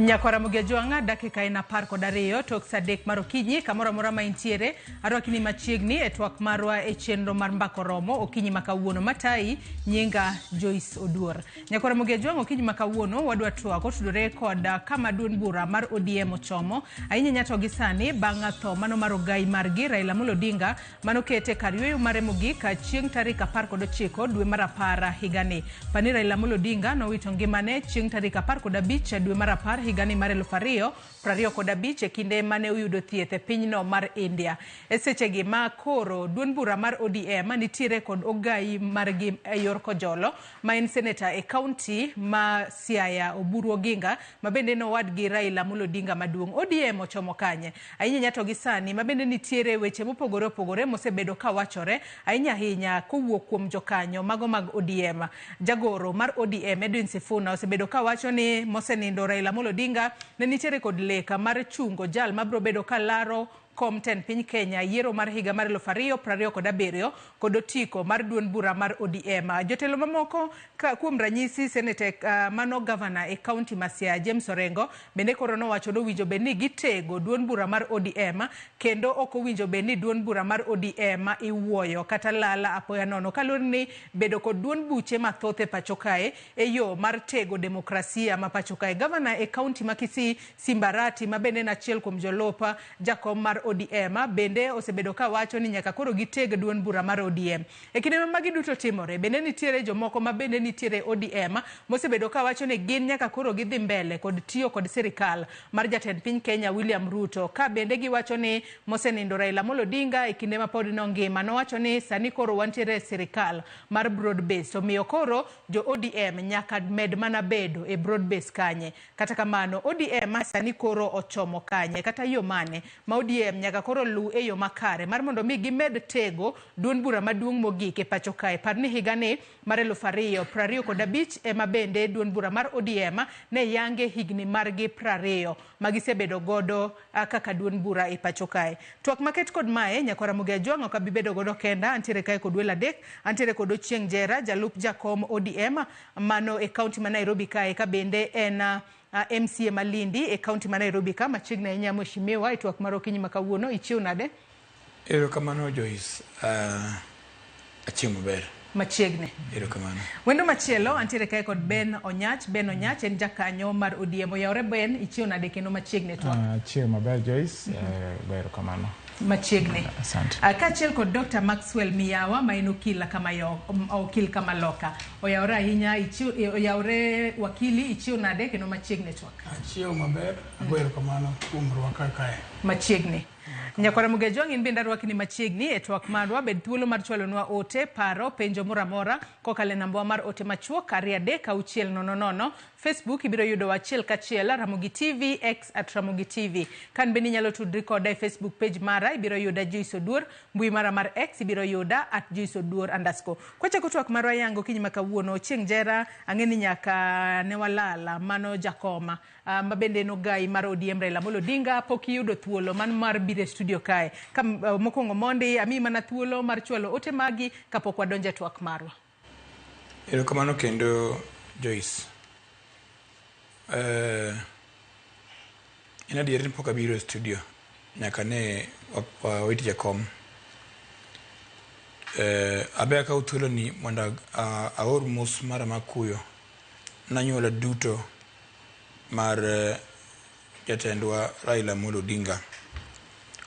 Nyakwara Mugejuang'a dakika en 12 tok sa 3 mar okinyi kamoro amora ma intiere arwakini machiegni e twak marwa e chenro mar mbako romo okinyi ma kawuono matayi nyinga Joyce Oduor. Nyakwara Mugejuang'a okinyi ma kawuono wadwa twak otudore kod kama duond bura mar ODM ochomo ahinya ahinya to gi sani bang' tho mano mar ogai margi Raila Amolo Odinga manokete kar yueyo mare mogik chieng' tarik 19 dwe mar 10 higani. Pani Raila Amolo Odinga nowito ngimane chieng' tarik 15 dwe mar 10 higani mar 2025 e kinde mane oyudo thieth e pinyno mar India. E sechegi ma koro duond bura mar ODM nitiere kod ogai margi e yor kojolo ma en seneta e kaunti ma Siaya Oburu Oginga ma bende en owadgi Raila Amolo Odinga maduong'. ODM ochomo kanye? Ahinya ahinya to gi sani ma bende nitiere weche mopogore opogore mosebedo ka wachore ahinya ahinya kowuok kuom jokanyo mago mag ODM. Jagoro mar ODM Edwin Sifuna osebedo ka wacho ni mosenindo Raila Amolo Odinga ne nitiere kod lek mar chungo jal mabiro bedo ka laro kom tend piny Kenya yiero mar higa mar 2027 kod otiko mar duond bura mar ODM. Jotelo mamoko ka kuom ranyisi seneta mano gavana e kaunti ma Siaya James Orengo bende koro nowacho ni owinjo bed ni gitego duond bura mar ODM kendo ok owinjo bed ni duond bura mar ODM iwuoyo kata lala apoya nono kaluwore ni bedo kod duond buche mathoth e pacho kae e yo mar tego demokrasia ma pacho kae. Gavana e kaunti ma Kisii Simba Arati ma bende en achiel kuom jolup jakom mar ODM bende osebedo ka wacho ni nyaka koro giteg duond bura mar ODM. E kinde ma magi duto timore, bende nitiere jomoko ma bende nitiere ODM mosebedo ka wacho ni gin nyaka koro gidhi mbele kod tiyo kod sirikal mar jatend piny Kenya William Ruto. Ka bende giwacho ni mosenindo Raila Amolo Odinga e kinde ma pod nongima nowacho ni sani koro wantiere e sirikal mar broad based, omiyo koro jo ODM nyaka med mana bedo e broad base kanye. Kata kamano ODM sani koro ochomo kanye kata yo mane ma ODM nyaka koro lu e yo makare mar mondo mi gimed tego duond bura maduong' mogik e pacho kae. Par ni higani mar 2025 ema bende duond bura mar ODM ne yange higni margi 20 magisebedo godo kaka duond bura e pacho kae. Twak maket kod mae nyakwara Ramogi Ajwang' ok abi bedo godo kenda, antiere kae kod welo adek, antiere kod Ochieng' Jera jalup jakom ODM mano e kaunti ma Nairobi kae ka bende en MCA Malindi e kaunti ma Nairobi ka machiegni ahinya mheshimiwa e twak mar okinyi ma kawuono. Ichiew nade? Erokamano Joyce, achiew maber. Machiegni. Erokamano. Wendo machielo antiere kae kod Ben Onyach. Ben Onyach en jakanyo mar ODM. Oyawore Ben, ichiew nade kendo machiegni e twak? Achiew maber Joyce, erokamano. Machiegni. Asante. Kaachiel kod Dr. Maxwell Miyawa ma en okil kama yo, okil kama loka. Oyawore ahinya, ichiew, oyawore wakili, ichiew nade kendo machiegni e twak? Achiew maber, ago erokamano kuom rwaka kae. Machiegni. Nyakwara Ramogi Ajwang' in bende arwakni machiegni e twak marwa. Bed thuolo mar chwalonwa ote, paro, penjo moro amora kokalo e namba mar ote machuok 2 3 6 0 0. Facebook ibiro yudo achiel kachiel Ramogi TV, X at Ramogi TV. Kan bende inyalo tudri koda e Facebook page mara, ibiro yuda Joyce Oduor, mbui mara mar X ibiro yuda at Joyce Oduor underscore. Kwachako twak marwa yango okinyi ma kawuono, Ochieng' Jera ang'e ni nyaka ne walala mano jakoma ma bende en ogai mar ODM Raila Amolo Odinga pok iyudo thuolo man mar biro e studio kae. Ka mokwongo mondi amiyi mana thuolo mar chwalo ote magi kapok wadonjo e twak marwa. Erokamano kendo Joyce. En adier ni pok abiro e studio nyaka ne wawit jakom. Abe akaw thuolo ni mondo aor mos mara mar kuyo ne anyuola duto mar jatendwa Raila Amolo Odinga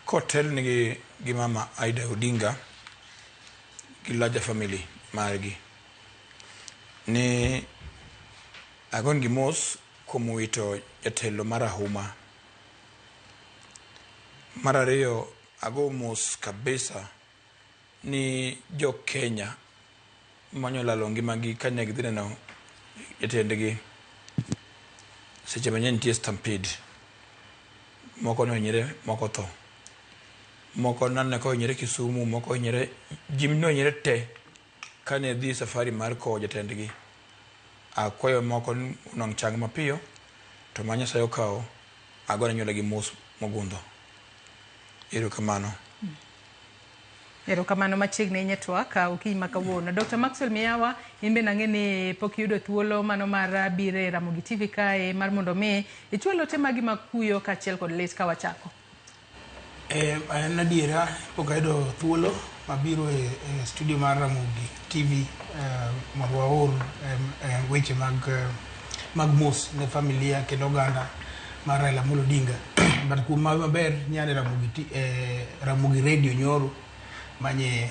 kotelnigi gi mama Aida Odinga gi larger family margi ni agonegi mos kuom wito jatelo marahuma. Mar ariyo ago mos kabisa ni jo Kenya manyolalo ngimagi kane gidhi neno jatendgi seche ma ne nitie stampede. Moko nohinyre, moko tho. Moko naneno kohinyre Kisumu, moko ohinyre, ji nohinyre te kane dhi safari mar kowo jatendgi. Akwayo moko ni onwang' chang mapiyo, to ma Nyasaye okawo, agone anyuola gi mos mogundho. Erokamano. Erokamano machiegni ahinya twak okinyi ma kawuono. Dr. Maxwell Miyawa, in bende ang'e ni pok iyudo thuolo mano mar biro e Ramogi TV kae mar mondo mi ichwal ote magi mag kuyo kaachiel kod lit ka wachako. En adiera pok ayudo thuolo mabiro e studio mar Ramogi TV mondo waor weche mag mos ne familia kendo oganda mar Raila Amolo Odinga. But kuom maber nyane Ramogi Radio nyoro manye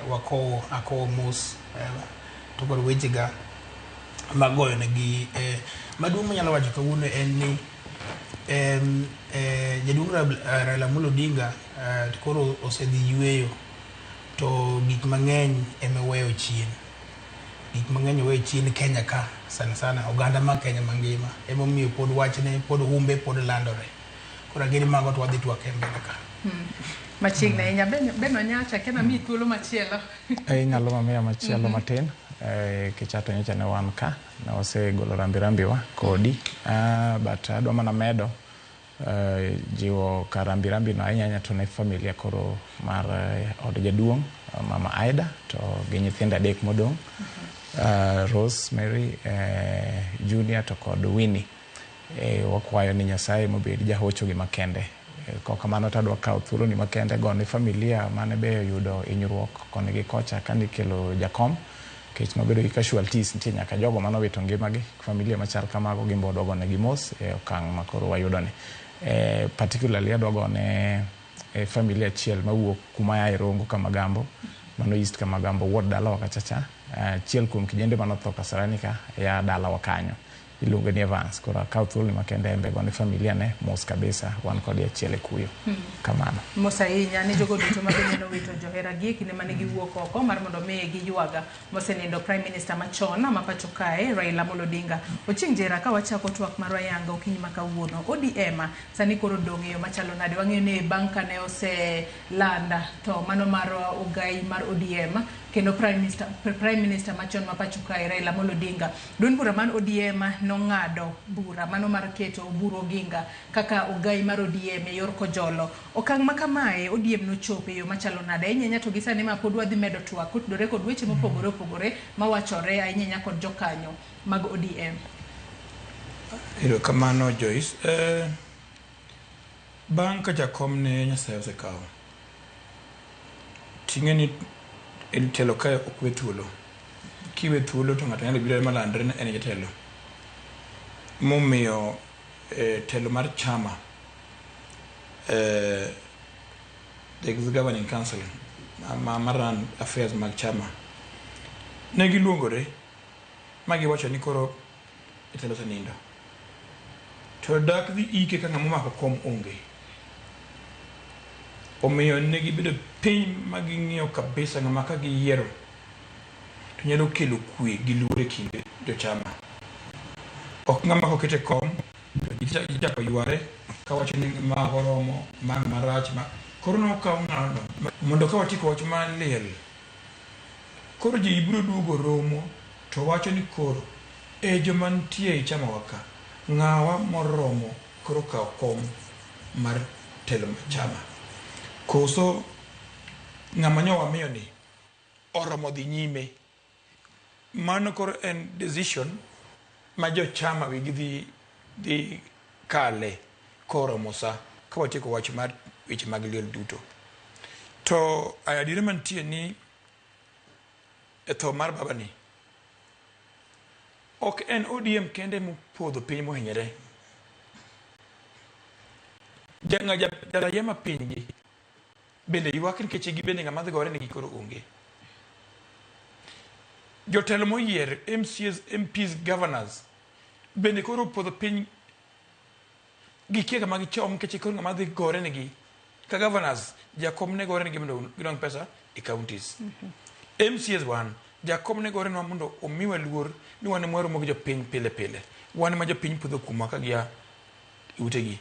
wakowo akowo mos to kod wechega mag goyo negi. Maduong' manyalo wacho kawuono en ni jaduong' Raila Amolo Odinga koro osedhi yueyo to gik mang'eny ema oweyo chien. Gik mang'eny oweyo chien Kenya ka sana sana oganda mar Kenya mangima emomiyo pod wachne pod humbe pod landore. Koro ageno mago to wadhi twak e mbele ka. Machiegni ahinya. Ben Onyacha, kena miyi thuolo machielo. Inyalo mamiya machielo matin nikech ato nyocha ne wan ka ne wasegolo rambi rambiwa kodi, but adwa mana medo jiwo ka rambi rambi no ahinya ahinya to ne familia koro mar od jaduong' mama Aida to gi nyithindo adek modong', Rose Mary, Junior to kod Winnie. Wakwayo ni Nyasaye mobed jahocho gi makende. Kok kamano to adwa kawo thuolo ni makende go ne familia mane be oyudo hinyruok koni gi kocha kane ikelo jakom, nikech nobedo gi casualties, nitie nyaka jogo manowito ngimagi. Familia machal kamago gin be wadwa gonegi mos e okang' ma koro wayudo ni. Particularly adwa gone familia achiel mawuok kuma aye Rongo Kamagambo, mano East Kamagambo, wuod dalawa kacha cha. Achiel kuom kijende manotho Kasarani ka ya dalawa kanyo. Iluonge ni Evans. Koro akaw thuolo ni makende en be gone familia ne mos kabisa, wan kode achiel e kuyo. Kamano. Mos ahinya ne jogo duto ma bende nowito joheragi e kinde mane giwuok oko mar mondo mi giywaga mosenindo Prime Minister machon ma pacho kae Raila Amolo Odinga. Ochieng' Njera, ka wachako twak marwa yanga okinyi ma kawuono, ODM sani koro odong' e yo machalo nade? Wang'eyo ni bang' kane oselanda tho mano mar ogai mar ODM kendo Prime Minister machon ma pacho kae Raila Amolo Odinga, duond bura mar ODM nong'ado bura mano mar keto Oburu Oginga kaka ogai mar ODM e yor kojolo. Okang' ma kamae ODM nochopo e yo machalo nade? Ahinya ahinya to gi sani ma pod wadhi medo twak kotudore kod weche mopogore opogore mawachore ahinya ahinya kod jokanyo mag ODM. Erokamano Joyce. Bang' ka jakom ne Nyasaye osekawo, ting'e ni e telo kae ok we thuolo. Kiwe thuolo to ng'ato nyalo biro malandre ni en jatelo. Momiyo telo mar chama, the governing council ma run affairs mag chama ne giluongore ma giwacho ni koro jatelo osenindo. To dak dhi ike ka ng'ama omako kom onge. Omiyo ne gibedo piny ma ging'iyo kabisa ng'ama ka giyiero to nyalo kelo kwe gi luor e kind jochama. Ok ng'ama koket e kom to ji chako yware kawacho ni ma ok oromo, ma ng'ama rach ma. Koro nokaw ng'ano mondo ka watieko wach mar liel, koro ji biro duogo romo to wacho ni koro e joma nitie e chamawa ka, ng'awa moromo koro kaw kom mar telo mar chama. Koso ng'ama nyo wamiyo ni oromo dhi nyime. Mano koro en decision ma jochama wigi dhi kale koromo sa ka watieko wach mar weche mag liel duto. To adiera mantie ni e tho mar baba ni ok en ODM kende mopodho piny mohinyore. Jaraia ma pinygi bende ywak nikech gibende ng'ama dhi gore negi koro onge. Jotelo moyier MCAs, MPs, governors bende koro opodho piny, gikia kama gichom nikech koro ng'ama dhi gore negi ka governors, jakom ne gore negi mondo gidong pesa e counties. MCAs wan jakom ne gore nwa mondo omiwa luor ni wan ema waromo gi jopiny pile pile, wan ema jopiny podho kuomwa ka gia e utegi,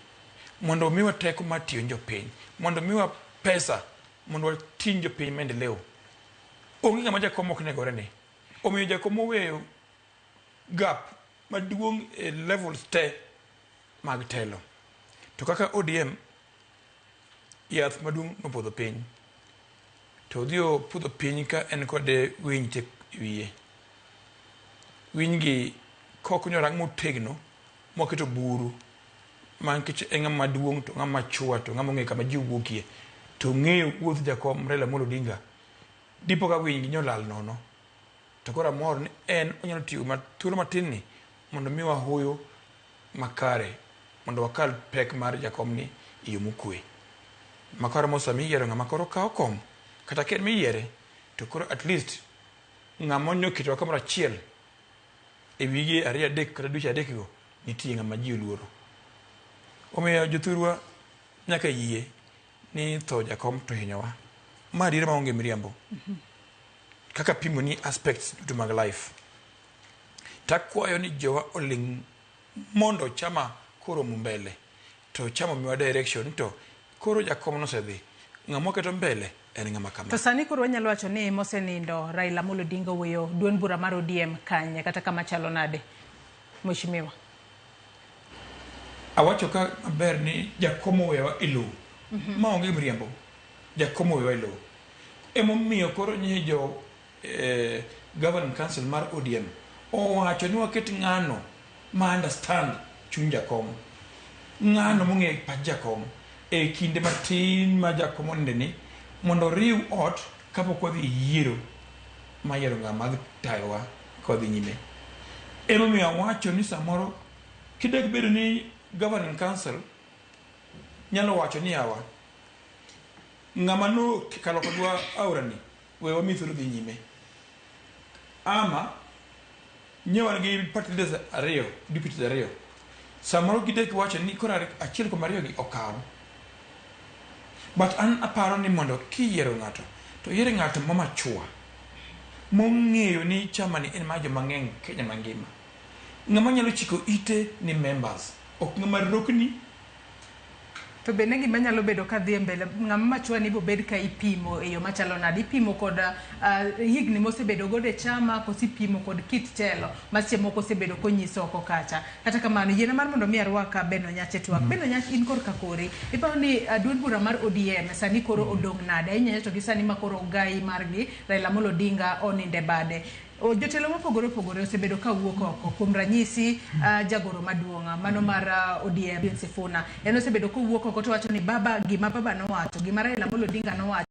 mondo omiwa teko mar tiyo ne jopiny, mondo omiwa pesa mondo wating jopiny maendeleo. Onge ng'ama jakom ok ne gore ne. Omiyo jakom oweyo gap maduong' e levels te mag telo. To kaka ODM, yath maduong' nopodho piny. To odhi opudho piny ka en kod winy te wiye. Winy gi kok nyorang motegno moketo buru ma nikech en ng'ama duong' to ng'ama chua to ng'ama ong'eyo kama ji wuokie to ong'eyo wuodh jakom Raila Amolo Odinga dipo ka winy gi nyolal nono. To koro amor ni en onyalo tiyo ma thuolo matin ni mondo mi wahuyo makare mondo wakal pek mar jakom ni e yo mokwe. Makoro mo sama iyiero ng'ama koro kawo kom kata ka en miyiere to koro at least ng'ama noketowa kamoro achiel e wige ariyo adek kata dweche adek go nitie ng'ama ji oluoro. Omiyo jothurwa nyaka yie ni tho jakom to hinyowa. Ma adiera maonge miriambo. Kaka pimo ni aspects duto mag life. Takwayo ni jowa oling' mondo chama koro omo mbele to chama omiwa direction to koro jakom nosedhi ng'ama waketo mbele en ng'ama kama. To sani koro wanyalo wacho ni mosenindo Raila Amolo Odinga oweyo duond bura mar ODM kanye kata kama chalo nade, Mheshimiwa? Awacho ka maber ni jakom oweyowa e lowo. Ma onge miriambo. Jakom oweyowa e lowo. Emomiyo koro nyi jo governing council mar ODM owacho ni waket ng'ano ma understand chuny jakom. Ng'ano mong'eyo pach jakom e kinde matin ma jakom oninde ni mondo oriw ot kapok wadhi e yiero mar yiero ng'ama dhi tayowa ka wadhi nyime. Emomiyo awacho ni samoro kidek bedo ni governing council nyalo wacho ni yawa ng'ama nokalo kodwa aora ni we wami thuolo dhi nyime. Ama nye wan gi party leaders ariyo, deputies ariyo. Samoro gidek wacho ni koro achiel kuom ariyo gi okaw. But an aparo ni mondo kiyiero ng'ato to yier ng'ato ma machua mong'eyo ni chama ni en mar joma ng'eny Kenya mangima. Ng'ama nyalo chiko ite ni members, ok ng'ama rokni. To bende gima nyalo bedo ka dhi e mbele, ng'ama machua ni bobed ka ipimo e yo machalo nade? Ipimo kod higni mosebedo godo e chama koso ipimo kod kit telo ma seche moko osebedo konyiso oko kacha. Kata kamano, yiena mar mondo mi arwak Ben Onyach e twak. Ben Onyach in korka kori, iparo ni duond bura mar ODM sani koro odong' nade? Ahinya to gi sani ma koro gai margi Raila Amolo Odinga oninde bade. Jotelo mopogore opogore osebedo ka wuok oko. Kuom ranyisi, jagoro maduong' mano mar ODM Edwin Sifuna, en osebedo kowuok oko to wacho ni baba gima baba nowacho, gima Raila Amolo Odinga nowacho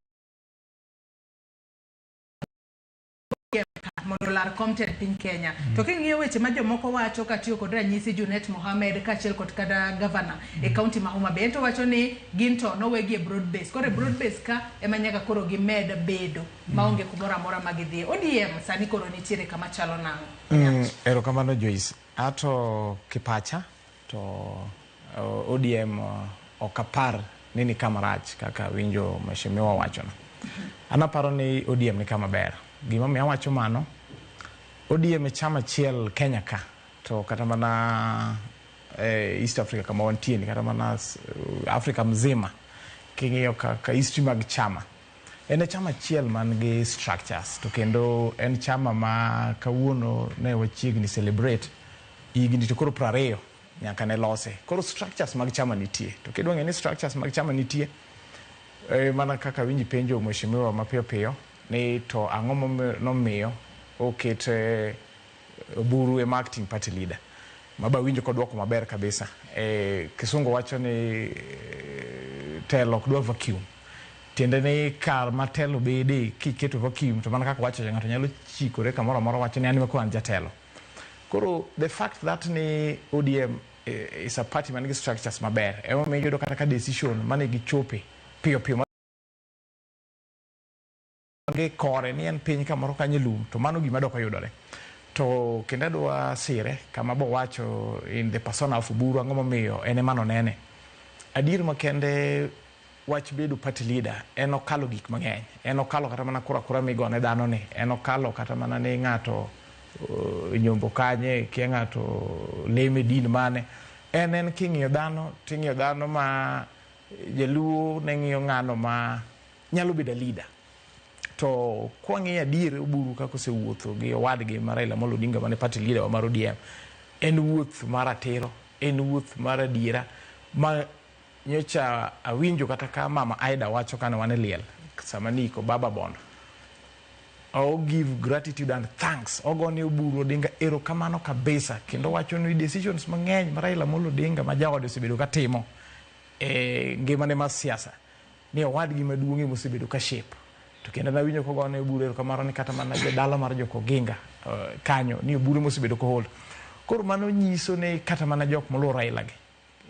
mondo olar kom tend piny Kenya. To king'iyo weche ma jomoko wacho katiyo kod ranyisi Junet Mohamed kaachiel kod kata gavana e kaunti ma Homa Bay, en to wacho ni gin to nowegi e broad base. Koro e broad base ka ema nyaka koro gimed bedo maonge kumoro amora ma gidhiye. ODM sani koro nitiere kama chalo nang'o? Erokamano Joyce. Ato kipacha to ODM ok apar ni ni kama rach kaka winjo mheshimiwa wachono. An aparo ni ODM ni kama ber. Gimomiyo awacho mano, ODM e chama achiel Kenya ka to kata mana East Africa kama wantie ni kata mana Africa mzima king'iyo kaka history mag chama en e chama achiel man gi structures to kendo en chama ma kawuono ne wachiegni celebrate higni to koro 20 nyaka ne lose. Koro structures mag chama nitie. To kidwa ng'eyo ni structures mag chama nitie, mana kaka winji penjo mheshimiwa mapiyo piyo ni to ang'o nomiyo oket Oburu ema acting party leader. Maba winjo kodwoko maber kabisa. Kisungu wacho ni telo ok dwa vacuum. Tiende ni kar ma telo bede kiketo vacuum to mana kaka wacho ng'ato nyalo chikore kamoro amora wacho ni an ema koro an jatelo. Koro the fact that ni ODM is a party man gi structures maber emomiyo iyudo kata ka decision mane gichope piyo piyo gi kore ni en piny kamoro kanyo lum to mano gima dok oyudore. To kendo adwa sire kama bowacho in the persona of Oburu ang'o momiyo en ema nonene. Adier makende wach bedo party leader en okalo gik mang'eny. En okalo kata mana kura kura migone dhano ni. En okalo kata mana ni ng'ato nyombo kanye, kia ng'ato leme din mane. En king'iyo dhano, ting'iyo dhano ma jaluo ne ng'iyo ng'ano ma nyalo bedo leader. To kwang'iyo adier Oburu kaka osewuotho gi owadgi ma Raila Amolo Odinga mane party leader wa mar ODM, en wuoth mar ratiro, en wuoth mar adiera ma nyocha awinjo kata ka mama Aida wacho kane wan e liel. sama niiko Baba Bondo, o give gratitude and thanks, ogone Oburu Odinga erokamano kabisa, kendo wacho ni decisions mang'eny ma Raila Amolo Odinga ma jaode osebedo katimo e ngimane mar siasa ni owadgi maduong' ema osebedo ka shape. To kendo nawinjo kogone Oburu erokamano ni kata mana jodala mar Jokoginga kanyo ni Oburu ema osebedo kohold. Koro mano nyiso ni kata mana jok moluwo Raila gi,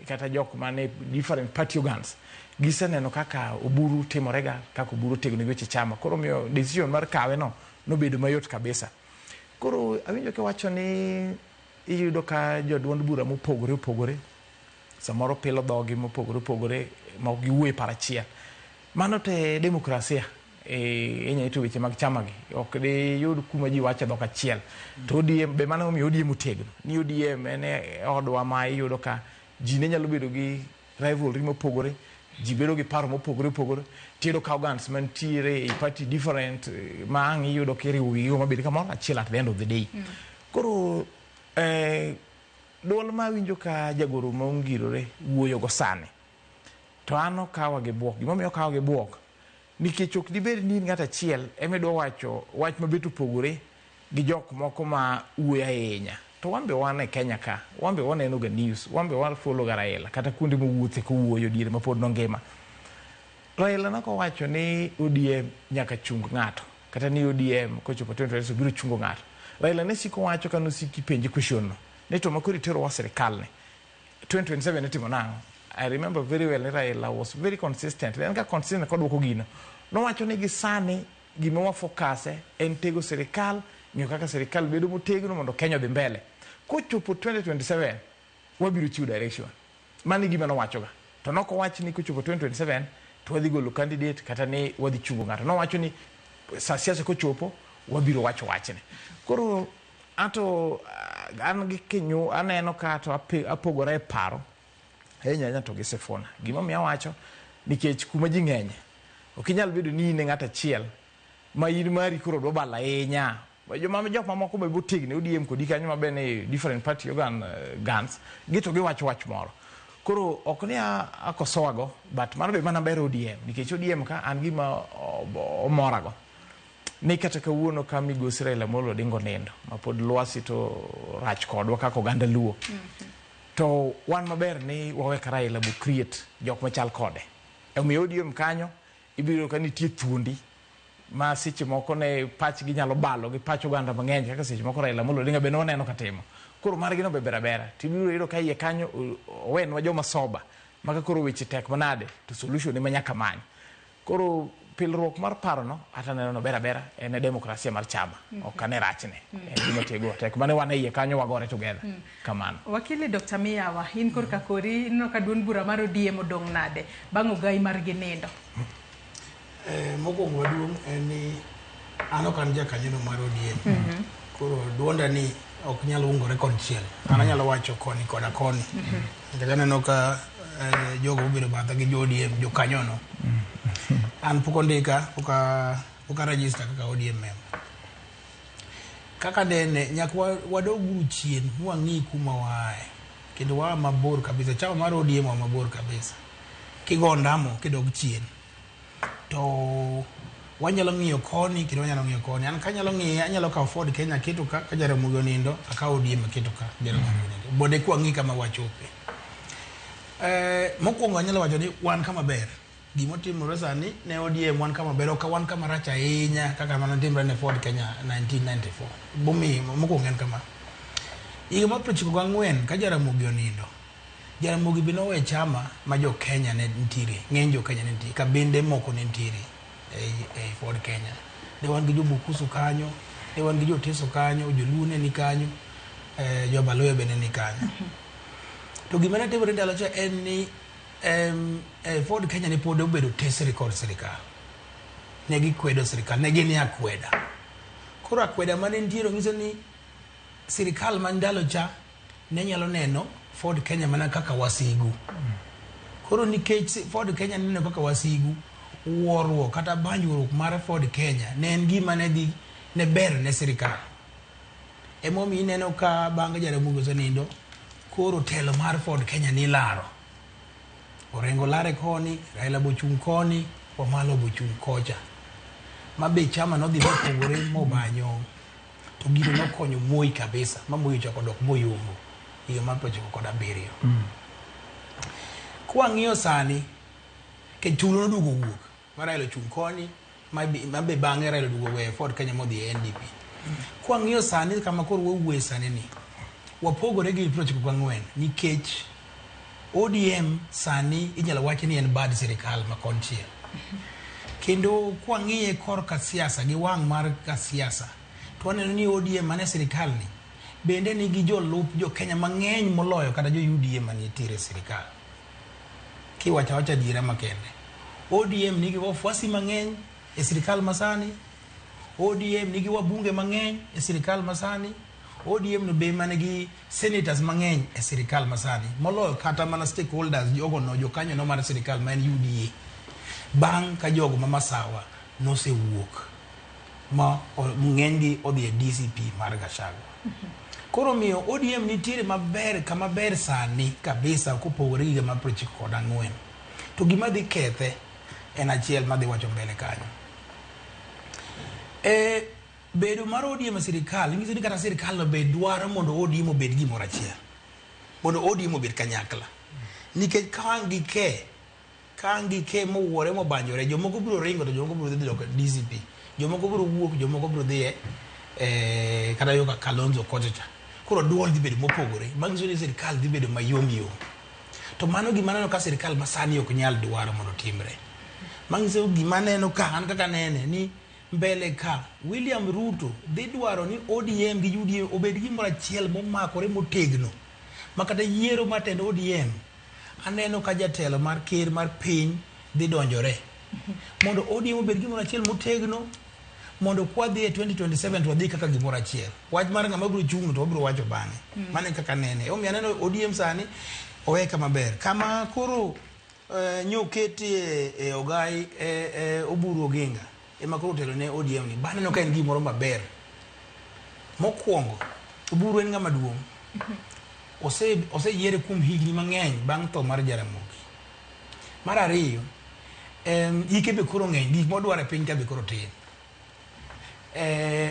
kata jok mane different party organs, giseneno kaka Oburu timorega, kaka Oburu otegno gi weche chama. Koro miyo decision mar kawe no nobedo mayot kabisa. Koro awinjo kiwacho ni iyudo ka joduond bura mopogore opogore samoro pilo dhogi mopogore opogore ma ok giwuoyo e paro achiel. Mano te demokrasia inya ito weche mag chama gi ok diyud kuma ji wacho dhok achiel. To ODM be mano omiyo ODM otegno. Ni ODM en e odwa ma iyudo ka ji ne nyalo bedo gi rivalry mopogore, ji bedo gi paro mopogore opogore, tiyudo ka organs mantiere e party different ma ang' iyudo kiriwo wigi mabed kamoro achiel at the end of the day. Koro duol ma awinjo ka jagoro ma ongirore wuoyo go sani, to an okawa gi buok. Gimomiyo okawa gi buok, nikech ok dibed ni in ng'at achiel ema idwa wacho wach mabet opogore gi jok moko ma wuoyo ahinya. To wan be wan e Kenya ka, wan be waneno ga news, wan be wa follow ga Raila kata kuonde mowuothe kowuoyo diere ma pod nongima. Raila nokowacho ni ODM nyaka chung ng'ato, kata ni ODM kochopo 2027 biro chungo ng'ato. Raila ne siko wacho ka nosiki penje question no, ni to makoro iterowa sirikal ni 2027 itimo nang'o? I remember very well ni Raila was very consistent. En ka consistent kodwoko gino. Nowacho ni gi sani gima wa focus en tego sirikal, ng'iyo kaka sirikal bedo motegno mondo Kenya odhi mbele. Kochopo 2027 wabiro chiwo direction. Mano e gima nowachoga. To nokowach ni kochopo 2027 to wadhi golo candidate kata ni wadhi chungo ng'ato. Nowacho ni sa siasa kochopo wabiro wacho wachni. Koro anto an gi kinyu aneno ka to apogora e paro ahinya ahinya to gi Sifuna. Gimomiyo awacho nikech kuma ji ng'enye ok inyal bedo ni in e ng'at achiel ma in mari koro dwa balo ahinya. Joma jok mamoko be botegno ODM kodi kanyo ma be ni different party organ guns gi to giwacho wach moro. Koro ok ni akosoa go, but mano be mana ber ODM nikech ODM ka an gima omorago ni kata kawuono ka migosi Raila Amolo Odinga onindo ma pod lwasi to rach kodwa kaka oganda Luo, to wan maber ni wawe ka Raila bo create jok machal kode. Omiyo ODM kanyo ibiro ka nitie thuondi ma seche moko ne pachgi nyalo balo gi pach oganda mang'eny kaka seche moko Raila Amolo Odinga bende waneno katimo. Koro margi no be ber abera. Tibiro yudo ka iye kanyo owenwa joma soba ma ka koro weche tek manade to solution ema nyaka many. Koro pilruok mar paro no ata neno no ber abera en e demokrasia mar chama. Ok ane rachne. En gima tego tek mane wan e iye kanyo wagore together. Kamano. Wakili Dr. Miyawa, in korka kori ineno ka duond bura mar ODM odong' nade bang' ogai margi nindo? Mokwongo maduong' en ni an ok an jakanyono mar ODM. Koro duonda ni ok nyal ungore konchiel. An anyalo wacho koni koda koni. Nikech aneno ka jogo mobedo batha gi jo ODM, jokanyono. An pok ondika, pok a register kaka ODM member. Kaka nene, nyaka wadog uru chien mwang'i kuma waaye. Kendo waa mabor kabisa. Chama mar ODM waa mabor kabisa. Kigo ndamo kidok chien. To wanyalo ng'iyo koni kendo wanyalo ng'iyo koni. An kanyalo ng'iye, anyalo kawo Ford Kenya aketo ka, ka Jaramogi onindo, akawo ODM aketo ka, Jaramogi onindo. Mondo eka wang'i kama wachope. Mokwongo anyalo wacho ni wan kama ber. Gimotimore sani ne ODM wan kama ber, ok wan kama rach ahinya kaka mane timre ne Ford Kenya 1994. Momiyo mokwongo en kama. Higa mar 94 ka Jaramogi onindo, Jaramogi be nowe chama ma jo Kenya ne nitiere, ng'eny jo Kenya ne nitie, kabinde moko ne nitiere ei Ford Kenya. Ne wan gi jo Bukusu kanyo, ne wan gi jo Teso kanyo, Joluo ne ni kanyo, jo Baluya be ne ni kanyo. To gima ne timore ndalo cha en ni Ford Kenya ne pod obedo tesre kod sirikal. Ne gikwedo sirikal, ne gin e akweda. Koro akweda mane nitiere nyiso ni sirikal ma ndalo cha ne nyalo neno Ford Kenya mana kaka wasigu. Koro nikech Ford Kenya ne neno kaka wasigu, wuoruok kata banjruok mar Ford Kenya ne en gima ne dhi ne ber ne sirikal. Emomiyo ineno ka bang' Jaramogi osenindo, koro telo mar Ford Kenya nilaro. Orengo lare koni, Raila bochung' koni, Wamalwa bochung' kocha. Ma be chama nodhi mopogore mobanyo. To gino nokonyo Moi kabisa, ma Moi ochako dok moyombo higa mar 97. Kwang'iyo sani, ke tulo noduogo wuok, ma Raila ochung' koni, ma be bang'e Raila oduogo weyo Ford Kenya modhi e NDP. Kwang'iyo sani kama koro wawuoye sani ni, wapogore gi 94 nikech ODM sani inyalo wach ni en bad sirikal ma konchiel. Kendo kwang'iye korka siasa gi wang' mar ka siasa, to waneno ni ODM mane sirikal ni bende nigi jolup jo Kenya mang'eny moloyo kata jo UDA manitiere e sirikal. Kiwacho awacha adiera makende. ODM nigi wafuasi mang'eny e sirikal masani, ODM nigi wabunge mang'eny e sirikal masani, ODM no be manigi senators mang'eny e sirikal masani moloyo kata mana stakeholders jogo no jokanyo no mar sirikal ma en UDA. Bang' ka jogo ma Masawa nosewuok ma ng'enygi odhi e DCP mar Gachagua. Koro omiyo ODM nitiere maber kama ber sani kabisa kopogore gi higa mar 94. To gima dhi kethe en achiel madhi wacho mbele kanyo. E, bedo mar ODM e sirikal nyiso ni kata sirikal no be dwaro mondo ODM obed gimoro achiel. Mondo ODM obed kanyakla. Nikech ka ang' gike, ka ang' gike mowuore mobanjore, jomoko biro ringo to jomoko biro dhi dok e DCP. Jomoko biro wuok, jomoko biro dhi e kata yo ka Kalonzo kocha cha. Koro duol dhi bedo mopogore. Manyiso ni sirikal dhi bedo mayom yom. To mano gima aneno ka sirikal masani ok nyal dwaro mondo otimre. Manyiso gima aneno ka an kaka anene ni mbele ka William Ruto dhi dwaro ni ODM gi UDA obed gimoro achiel momakore motegno. Ma kata yiero mar tend ODM aneno ka jatelo mar ker mar piny dhi donjore. Mondo ODM obed gimoro achiel motegno mondo kwadhi e 2027 to wadhi kaka gimoro achiel. Wach mar ng'ama biro chung' to wabiro wacho bang'e. Mano e kaka anene. Omiyo aneno ODM sani owe kama ber. Kama koro nyoketie e ogai e Oburu Oginga ema koro otelo ne ODM ni. Baneno ka en gimoro maber. Mokwongo, Oburu en ng'ama duong'. Oseyiere kuom higni mang'eny bang' tho mar Jaramogi. Mar ariyo, hike be koro ng'eny, gik modwaro e piny ka be koro tin.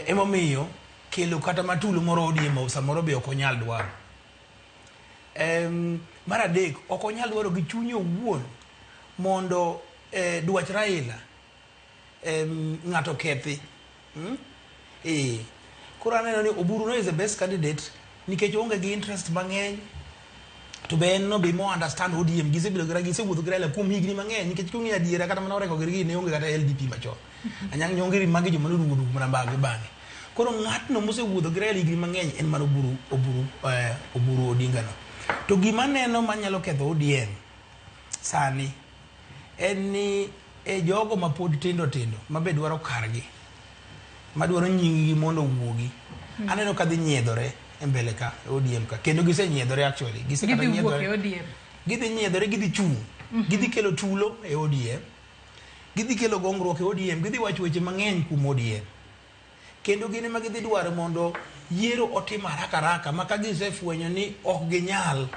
Emomiyo kelo kata matulo moro ODM samoro be ok onyal dwaro. Mar adek, ok onyal dwaro gi chunye owuon mondo dwach Raila ng'ato kethi. Koro aneno ni Oburu no is the best candidate nikech oonge gi interest mang'eny to be en no be mo understand ODM gisebedo gi gisewuotho gi Raila kuom higni mang'eny nikech king'iyo adiera kata mana Orengo gi ne onge kata LDP machon. Anyang' Nyong'o magi joma noduogo duogo mana bang'e bang'e. Koro ng'atno mosewuotho gi Raila higni mang'eny en mana Oburu Odinga no. To gima aneno manyalo ketho ODM sani en ni e jogo mapod tindo tindo mabe dwaro kargi madwaro nying gi mondo owuogi aneno ka dhi nyiedhore e mbele ka e ODM ka kendo gisenyiedhore actually gisekata Gidhi wuok e nyiedhore ODM. gidhi nyiedhore gidhi chung' gidhi kelo tulo e ODM gidhi kelo gongruok e ODM gidhi wacho weche mang'eny kuom ODM kendo gin ema gidhi dwaro mondo yiero otim haraka haraka ma ka gisefwenyo ni ok ginyal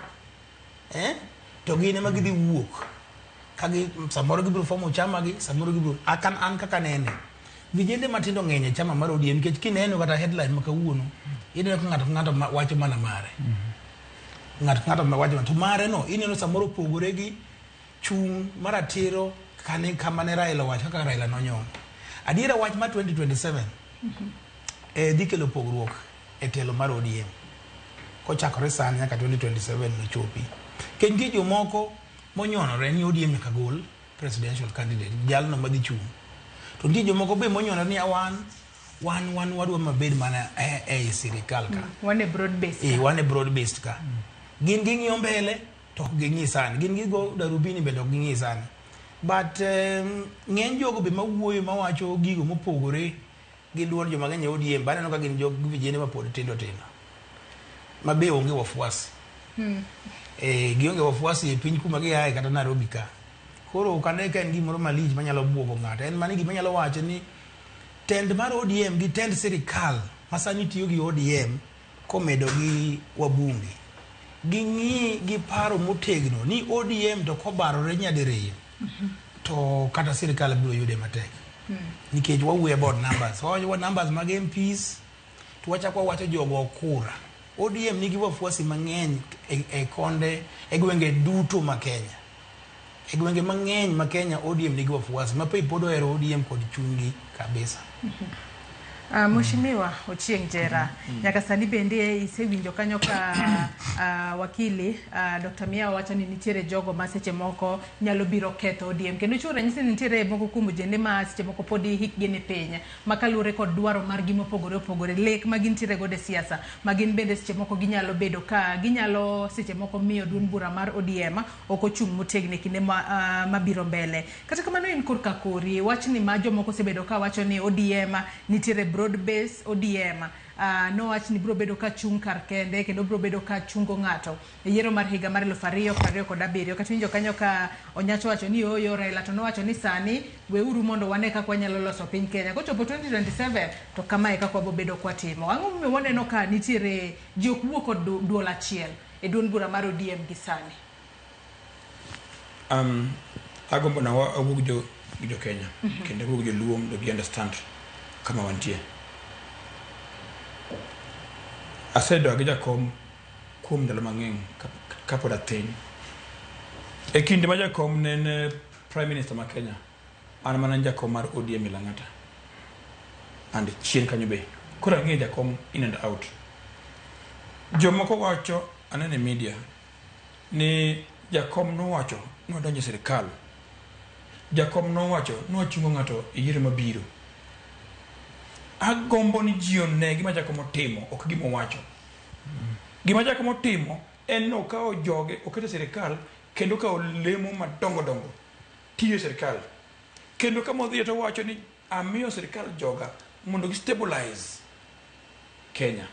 to gin ema gidhi wuok ka gi samoro gibiro fomo chama gi samoro gibiro akan an kaka nene vijende matindo ng'eny e chama mar ODM nikech kineno kata headline ma kawuono ineno ka ng'ato ka ng'ato wacho mana mare ng'ato ka ng'ato wacho mana to mare no ineno samoro opogore gi chung' maratiro kane kama ne Raila owacho kaka Raila nonyono adiera wach mar 2027 dhi kelo pogruok e telo mar ODM kochakore sani nyaka 2027 nochopi kendo nitie jomoko monyonore ni ODM nyaka gol presidential candidate jalno madhi chung' to nitie jomoko be monyonore ni wan wadwa mabed mana e sirikal ka Wan e broad base. Wan e broad based ka gin ging'iyo mbele to ok ging'i sani gin gigo darubini bende ok ging'i sani but ng'eny jogo be mawuoyo mawacho gigo mopogore gi duond joma ng'eny e ODM be aneno ka gin jog vijende mapod tindo tindo ma be onge wafuasi gionge wafuasi e piny kuma giaye kata Nairobi ka koro ok ane ka en gimoro malich manyalo buogo ng'ato en mana gima anyalo wacho ni tend mar ODM gi tend sirikal ma sani tiyo gi ODM komedo gi wabunge ging'i gi paro motegno ni ODM to kobarore nyadiriyo To kata sirikal biro yude matek. Nikech wawuoyo about numbers. Wawacho numbers mag MPs, to wachako wawacho jogo kura. ODM nigi wafuasi mang'eny e konde e gwenge duto ma Kenya. E gwenge mang'eny ma Kenya ODM nigi wafuasi ma pe pod ohero ODM kod chunygi kabisa. Mheshimiwa Ochieng Jera, nyaka sani bende isewinjo kanyo ka wakili Dr. Miao wacho ni nitiere jogo ma seche moko nyalo biro ketho ODM kendo chiwo ranyisi ni nitiere moko kuom ojende ma seche moko podi hikgi ni piny ma kaluwore kod dwaro margi mopogore opogore lek ma gintiere godo e siasa ma gin bende seche moko ginyalo bedo ka ginyalo seche moko miyo duond bura mar ODM ok ochung' motegno e kinde mabiro mbele. Kata kamano in korka kori wachni ma jomoko osebedo ka wacho ni ODM nitiere broad base ODM nowach ni biro bedo ka chung' kar kende kendo biro bedo ka chungo ng'ato e yiero mar higa mar 2027. Kata winjo kanyo ka Onyacho wacho ni ooyo Raila to nowacho ni sani weuru mondo wane kaka wanyalo loso piny Kenya. Kochopo 2027 to kamae kaka wabo bedo kwatimo. Ang'o momiyo waneno ka nitiere ji ok wuo kod duol achiel e duond bura mar ODM gi sani? Agombo na awuog jo gi jo Kenya kendo awuog gi joluo mondo gi understand kama wantie. Asedak gi jakom kuom ndalo mang'eny kapod athin. E kinde ma jakom ne en Prime Minister ma Kenya, an mana jakom mar ODM e Lang'ata. And chien kanyo be. Koro ang'eyo jakom in and out. Jomoko wacho, aneno e media, ni jakom nowacho ni wadonjo e sirikal. Jakom nowacho ni wachungo ng'ato e yiero mabiro. Agombo ni ji one gima jakom otimo, ok gima owacho. Gima jakom otimo en ni okawo joge oketo e sirikal kendo okawo lemo madongo dongo tiyo e sirikal. Kendo kama odhiye to owacho ni amiyo sirikal joga mondo gi stabilize Kenya.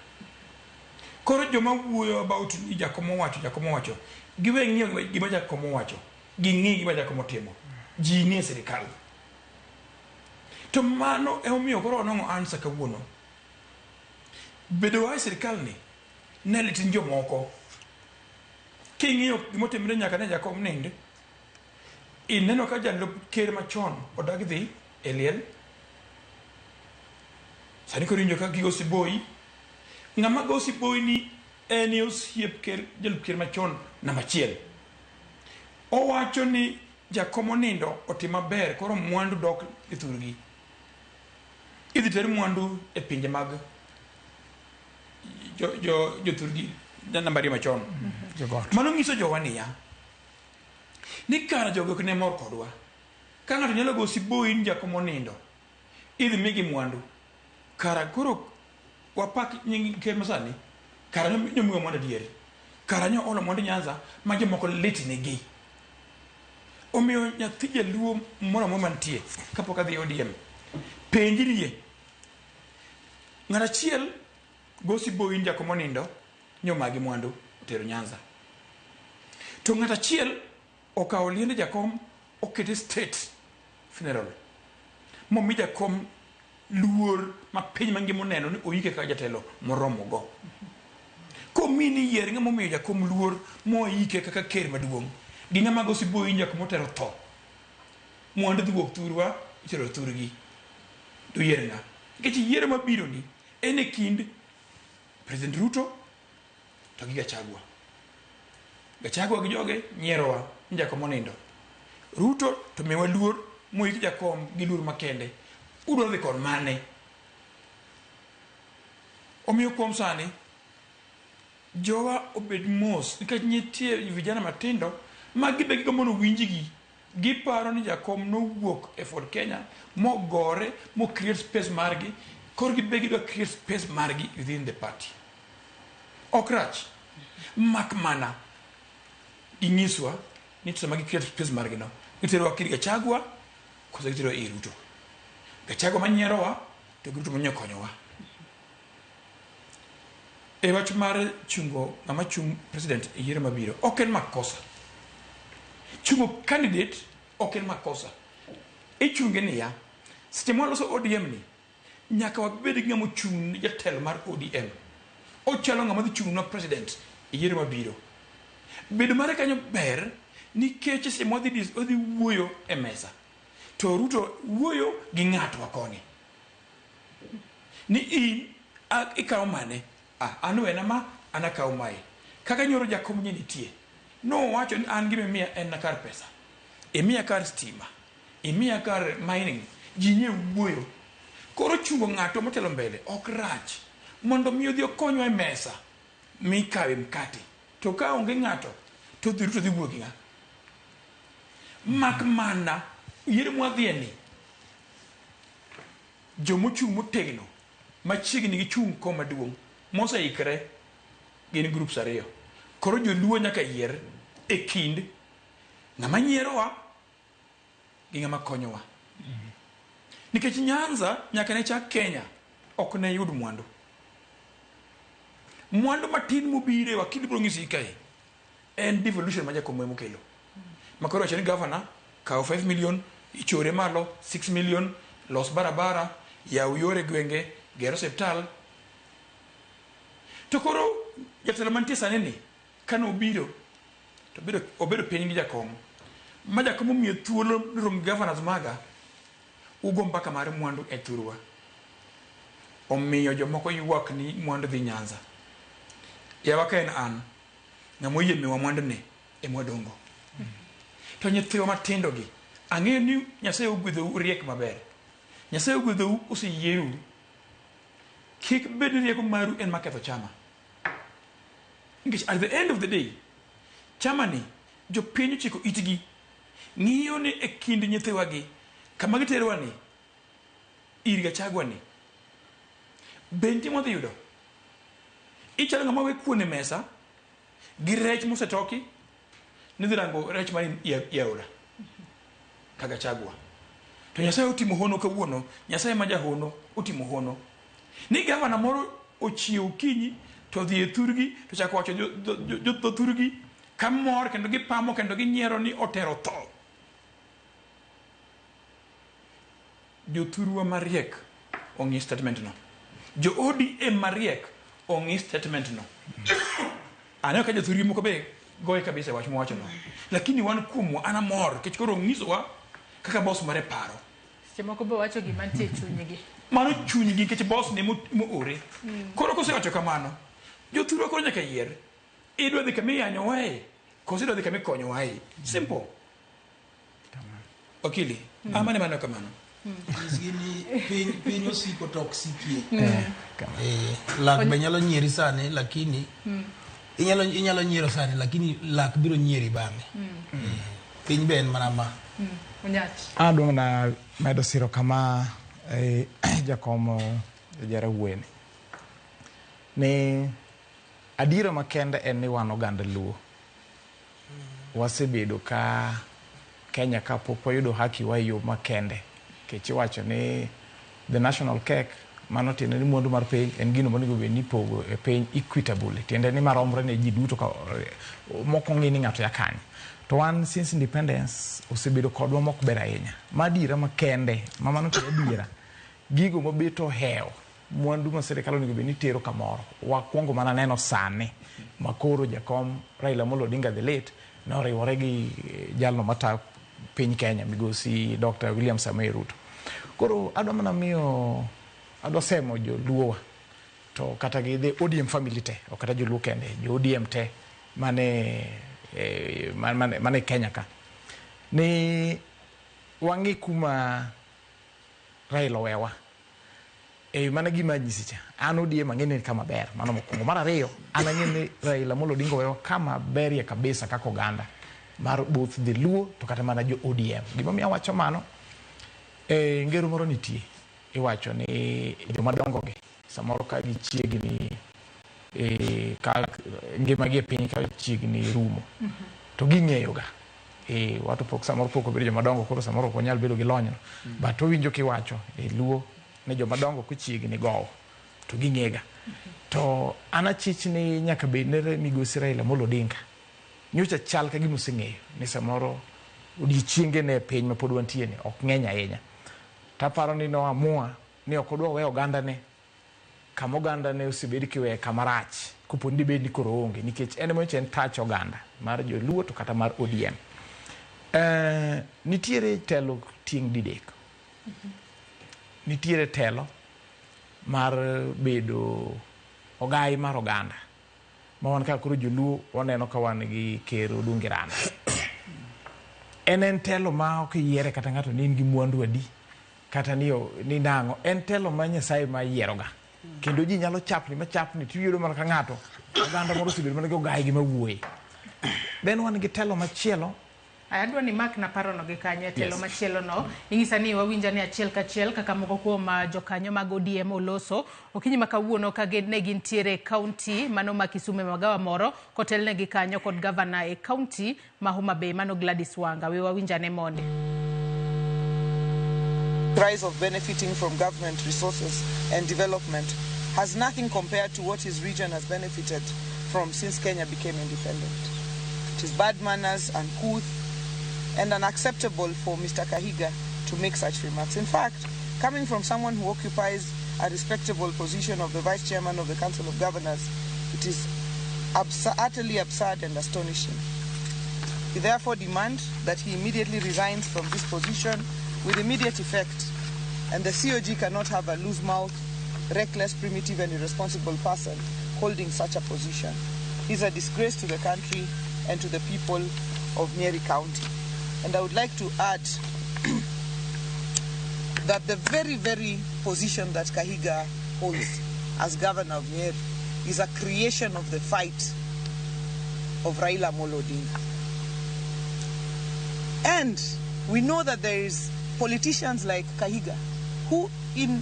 Koro joma wuoyo about ni jakom owacho, jakom owacho, giwe ng'iyo gima jakom owacho, ging'i gima jakom otimo. Ji nie sirikal. To mano emomiyo koro wanwang'o answer kawuono. Bedo wa e sirikal ni ne lit ni jomoko. King'iyo gimotimre nyaka ne jakom nind, ineno ka jalup ker machon odag dhi e liel. Sani koro iwinjo ka gigo siboi. Ng'ama go siboi ni en e osiep ker jalup ker machon namba achiel. Owacho ni jakom onindo otim maber koro mwandu dok e thurgi. Idhi ter mwandu e pinje mag jothurgi namba ariyo machon. Jogot. Mano nyiso jowa niya, ni kara jogi ok ne mor kodwa. Ka ng'ato nyalo go siboi ni jakom onindo, idhi migi mwandu. Kara koro wapak nying ker masani, kara nyomiwa mwandu adier. Kara nyo olo mwandu Nyanza ma jomoko lit nigi. Omiyo nyathi jaluo moro amora mantie kapok adhi ODM, penjrie. Ng'at achiel go siboi ni jakom onindo nyomagi mwandu otero Nyanza. To ng'at achiel okawo liende jakom okete state funeral momi jakom luor ma piny mangima oneno ni oike kaka jatelo moromo go. Komi ni yier ng'ama omiyo jakom luor moike kaka ker maduong' gi ng'ama go siboi ni jakom otero tho. Mwandu dhi wuok thurwa itero thurgi. To yier ng'a? Nikech yiero mabiro ni en e kind President Ruto to gi Gachagua. Gachagua gi joge nyierowa ni jakom onindo. Ruto to miwa luor moik jakom gi luor makende. Udwaro dhi kon mane? Omiyo kuom sani jowa obed mos nikech nitie vijana matindo ma gibe gigombo ni owinjgi. Giparo ni jakom nowuok e Ford Kenya mogore mo create space margi koro gibe gidwa create space margi within the party. Ok rach. Mak mana ginyiswa ni sama gi create space margi no giterowa kir Gachagua koso giterowa ir Ruto. Gachagua manyierowa to gi Ruto manyo konyowa. E wach mar chungo ng'ama chung president e yiero mabiro ok en makosa. Chungo candidate ok en makosa. Ichunge niya, seche mwaloso ODM ni, nyaka wabed gi ng'ama ochung' ne jatelo mar ODM. Ochalo ng'ama dhi chung' nwa president e yiero mabiro. Bedo mare kanyo ber Nikech seche mwadhi wadhi wuoyo e mesa, to Ruto wuoyo gi ng'atwa koni. Ni in ikawo mane? Ah, an wena ma, an akawo mae. Kaka nyoro jakom nye nitie. Nowacho ni an gima imiya en na kar pesa. Imiya kar stima. Imiya kar mining. Ji nye wuoyo. Koro chungo ng'ato motelo mbele ok rach. Mondo mi odhi okonywa e mesa mikawe mkate. To ka onge ng'ato, to dhi Ruto dhi wuoyo gi ng'a? Mak mana yiero mwadhiye ni, jomochung' motegno machiegni gi chung' kom maduong' moseikre gin groups ariyo. Koro joluo nyaka yier e kind ng'ama nyierowa gi ng'ama konyowa. Nikech Nyanza nyaka ne chak Kenya ok ne yud mwandu. Mwandu matin mobire wakili biro nyisi kae en devolution ma Jakom emokelo. Ma koro wacho ni governor kaw 5 million ichore malo 6 million los barabara yaw yore gwenge ger osiptal. To koro jatelo mantie sani ni kane obiro to obedo piny gi jakom ma jakom omiyo thuolo ni rom gi governors maga ugo mbaka mar mwandu e thurwa. Omiyo jomoko ywak ni mwandu dhi Nyanza. Yawa ka en an, ng'ama oyie miwa mwandu ni ema wadongo. To nyithiwa matindo gi, ang'eyo ni Nyasaye ogwedhou riek maber. Nyasaye ogwedhou oseyierou. Kik bed ni rieko maru en maketho chama. Nikech at the end of the day, chama ni jopiny ochiko itgi ng'iyo ni e kind nyithiwa gi kama giterowa ni ir Gachagua ni be nitie mwadhi yudo. Ichalo ng'ama we kuon e mesa gi rech mosetoki nidhi rango rech man i aora ka Gachagua. To Nyasaye otimo hono kawuono, Nyasaye ma jahono otimo hono. Ni gavana moro ochiew okinyi to odhi e thurgi to chako wacho jo thurgi kamor kendo gipamo kendo ginyiero ni otero tho. Jothurwa mariek ong'i statement no. Jo ODM mariek ong'i statement no. Aneno ka jothurgi moko be goye kabisa e wach mowacho no. Lakini wan kuomwa an amor nikech koro onyisowa kaka boss mare paro. Seche moko be wacho gima nitie e chunygi. Mano chunygi nikech boss ne moore. Koro kosewacho kamano, jothurwa koro nyaka yier. Idwa dhi kama iyanyowae koso idwa dhi kama ikonyowae. Simple. Wakili, amane mano kamano. Nyisgi ni piny osiko to ok sikie. Lak be nyalo nyieri sani lakini inyalo nyiero sani lakini lak biro nyieri bang'e. Piny be en mana ma. Onyach. Adwa mana medo siro kama jakom Jara wuoyeni. Ni adiera makende en ni wan oganda Luo. Wasebedo ka Kenya ka pok wayudo haki wa e yo makende. Nikech iwacho ni the national cake mano tiende ni mwandu mar piny en gino monego bed ni ipogo e piny equitably. Tiende ni maromre ne ji duto ka mok ong'i ni ng'ato ya kanye. To wan since independence osebedo kodwa mok ber ahinya. Ma adiera makende, ma mano to adiera. Gigo mabet ohewo mwandu ma sirikal onego bed ni tero kamoro. Wakwongo mana neno sani makoro jakom Raila Amolo Odinga the late noriwore gi jalno matayo piny Kenya migosi Dr. William Samoei Ruto. Koro adwa mana miyo adwa semo joluowa to kata gi the ODM family te, ok kata joluo kende, jo ODM te mane Kenya ka. Ni wang'i kuma Raila owewa. Mana gima anyisi cha. An ODM ang'e ni kama ber, mano mokwongo. Mar ariyo, an ang'e ni Raila Amolo Odinga owewa kama berie kabisa kaka oganda mar both the Luo to kata mana jo ODM. Gimomiyo awacho mano, ngero moro nitie. Iwacho ni joma dongo gi samoro ka gichiegni ka ngimagi e piny ka chiegni rumo to ging'eyo ga. Watu pok samoro pok obedo joma dongo koro samoro ok wanyal bedo gi lony no. But wawinjo kiwacho e Luo ni joma dongo kochiegni gowo to ging'ega. To an achich ni nyaka bed ni migosi Raila Amolo Odinga nyocha chal ka gima oseng'eyo ni samoro odiochienge ne e piny ma pod wantie ni ok ng'eny ahinya. Taparo ni noamua ni ok odwa weyo oganda ne kama oganda ne osebed kiweye kama rach kopo ni dibed ni koro oonge nikech en ema en tach oganda mar joluo to kata mar ODM. Nitiere telo tieng' didek. Nitiere telo mar bedo ogai mar oganda. Ma wan ka koro joluo waneno ka wan gi ker Odungi Randa. En telo ma ok yiere kata ng'ato ni in gi mwandu adi kata ni, ni nang'o. En telo ma Nyasaye ma yieroga. Kendo ji nyalo chapni machapni tiyudo mana ka ng'ato oganda moro osebedo mana gi ogai gi mawuoye. Then wan gi telo machielo. Adwa ni mak na parono gi kanyo e telo Yes. machielo no. Inyisa ni wawinja ni achiel kachiel kaka moko kuom jokanyo mag ODM oloso okinyi ma kawuono ka ne gintiere e kaunti mano ma Kisumu e magawa moro kotelnegi kanyo kod gavana e kaunti ma Homa Bay mano Gladys Wanga. We wawinjane monde. Rise of benefiting from government resources and development has nothing compared to what his region has benefited from since Kenya became independent. It is bad manners, uncouth, and unacceptable for Mr. Kahiga to make such remarks. In fact, coming from someone who occupies a respectable position of the Vice Chairman of the Council of Governors, it is utterly absurd and astonishing. We therefore demand that he immediately resigns from this position with immediate effect, and the COG cannot have a loose-mouthed, reckless, primitive, and irresponsible person holding such a position. He's a disgrace to the country and to the people of Nyeri County. And I would like to add that the very, very position that Kahiga holds as governor of Nyeri is a creation of the fight of Raila Amolo Odinga. And we know that there is politicians like Kahiga who in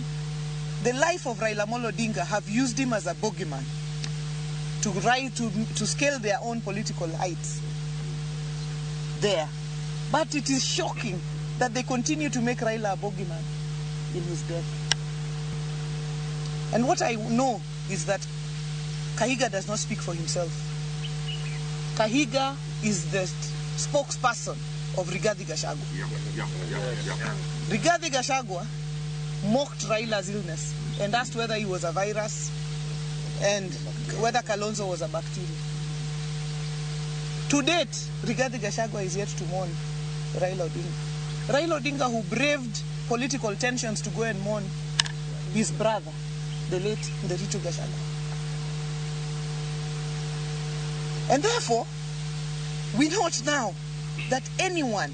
the life of Raila Amolo Odinga have used him as a bogeyman to rise, to scale their own political heights there. But it is shocking that they continue to make Raila a bogeyman in his death. And what I know is that Kahiga does not speak for himself. Kahiga is the spokesperson of Rigathi Gachagua. Rigathi Gachagua mocked Raila's illness and asked whether he was a virus and whether Kalonzo was a bacteria. To date, Rigathi Gachagua is yet to mourn Raila Odinga. Raila Odinga, who braved political tensions to go and mourn his brother, the late Nderitu Gachagua. And therefore, we note now that anyone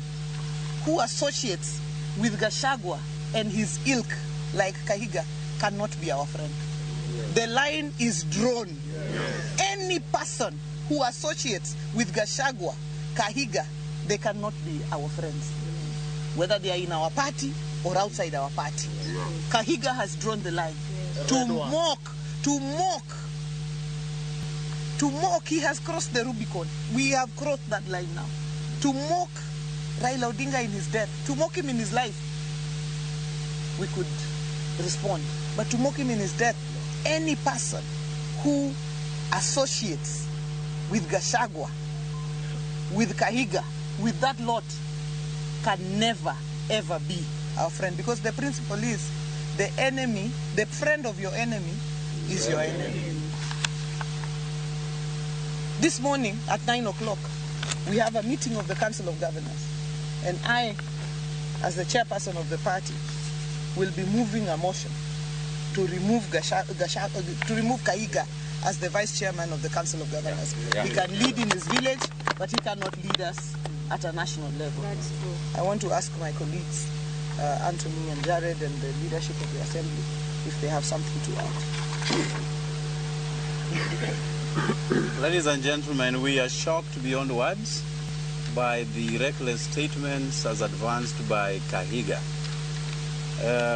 who associates with Gachagua and his ilk, like Kahiga, cannot be our friend. The line is drawn. Any person who associates with Gachagua, Kahiga, they cannot be our friends, whether they are in our party or outside our party. Kahiga has drawn the line. To mock, to mock, to mock, he has crossed the Rubicon. We have crossed that line now. To mock Raila Odinga in his death, to mock him in his life, we could respond. But to mock him in his death, any person who associates with Gachagua, with Kahiga, with that lot, can never, ever be our friend. Because the principle is, the enemy, the friend of your enemy is your enemy. This morning at 9 o'clock, we have a meeting of the Council of Governors. And I, as the chairperson of the party, will be moving a motion to remove Kahiga as the vice chairman of the Council of Governors. Yeah. He can lead in his village, but he cannot lead us at a national level. That's true. I want to ask my colleagues, Anthony and Jared and the leadership of the assembly, if they have something to add. Ladies and gentlemen, we are shocked beyond words by the reckless statements as advanced by Kahiga.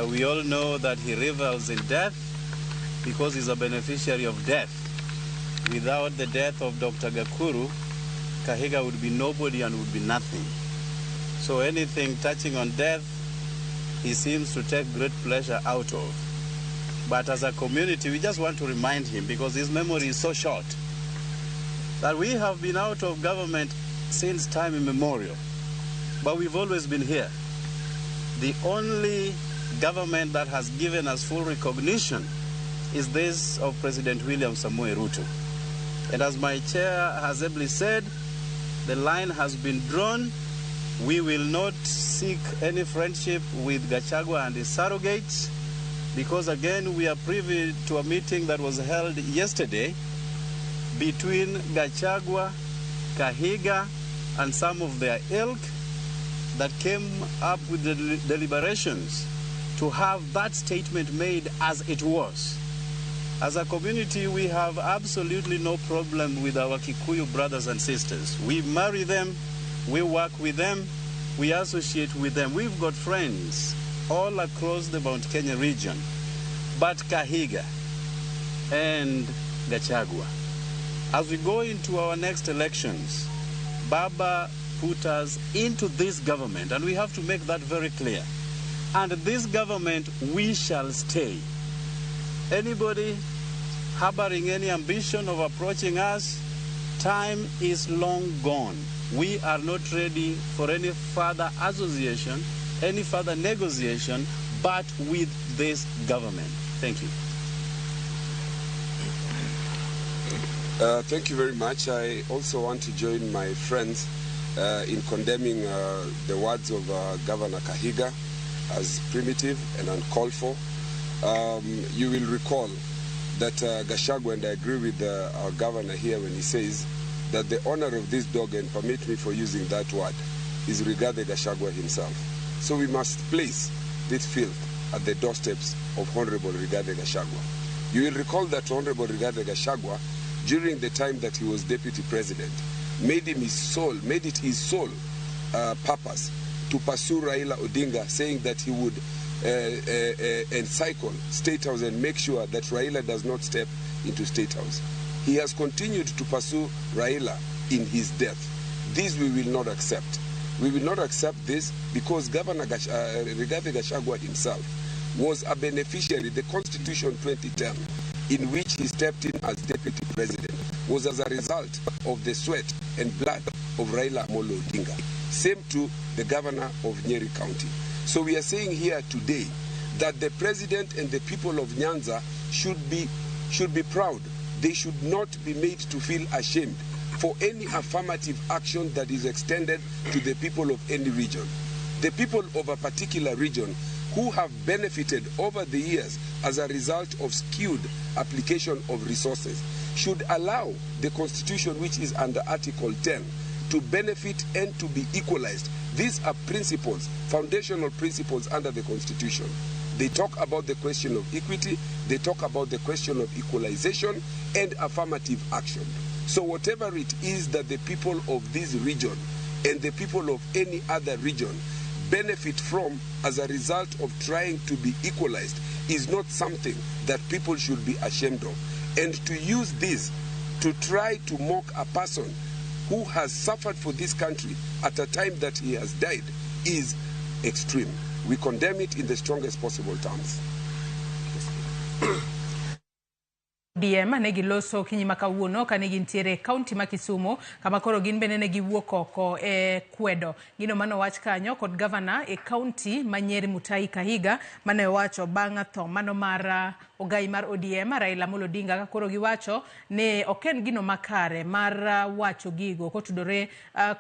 We all know that he revels in death because he's a beneficiary of death. Without the death of Dr. Gakuru, Kahiga would be nobody and would be nothing. So anything touching on death, he seems to take great pleasure out of. But as a community, we just want to remind him, because his memory is so short, that we have been out of government since time immemorial, but we've always been here. The only government that has given us full recognition is this of President William Samoei Ruto. And as my chair has ably said, the line has been drawn. We will not seek any friendship with Gachagua and his surrogates, because again we are privy to a meeting that was held yesterday between Gachagua, Kahiga, and some of their ilk that came up with the deliberations to have that statement made as it was. As a community, we have absolutely no problem with our Kikuyu brothers and sisters. We marry them, we work with them, we associate with them. We've got friends all across the Mount Kenya region. But Kahiga and Gachagua, as we go into our next elections, Baba put us into this government, and we have to make that very clear. And this government, we shall stay. Anybody harboring any ambition of approaching us, time is long gone. We are not ready for any further association, any further negotiation, but with this government. Thank you. Thank you very much. I also want to join my friends in condemning the words of Governor Kahiga as primitive and uncalled for. You will recall that Gachagua, and I agree with our governor here when he says that the owner of this dog, and permit me for using that word, is Rigathi Gachagua himself. So we must place this filth at the doorsteps of Honorable Rigathi Gachagua. You will recall that Honorable Rigathi Gachagua, during the time that he was deputy president, made it his sole purpose to pursue Raila Odinga, saying that he would encircle State House and make sure that Raila does not step into State House. He has continued to pursue Raila in his death. This we will not accept. We will not accept this because Governor Rigathi Gachagua himself was a beneficiary. The Constitution 2010, in which he stepped in as deputy president, was as a result of the sweat and blood of Raila Amolo Odinga. Same to the governor of Nyeri County. So we are saying here today that the president and the people of Nyanza should be proud. They should not be made to feel ashamed for any affirmative action that is extended to the people of any region. The people of a particular region who have benefited over the years as a result of skewed application of resources should allow the Constitution, which is under Article 10, to benefit and to be equalized. These are principles, foundational principles under the Constitution. They talk about the question of equity, they talk about the question of equalization and affirmative action. So whatever it is that the people of this region and the people of any other region benefit from as a result of trying to be equalized is not something that people should be ashamed of. And to use this to try to mock a person who has suffered for this country at a time that he has died is extreme. We condemn it in the strongest possible terms. DM ne giloso okinyi ma kawuono kane gintiere e kaunti ma Kisumu, kama koro gin bende ne giwuok oko e kwedo gino manowach kanyo kod gavana e kaunti ma Nyeri Mutahi Kahiga, mane owacho bang' tho mano mar ogai mar ODM Raila Amolo Odinga, ka koro giwacho ne ok en gino makare mar wacho gigo kotudore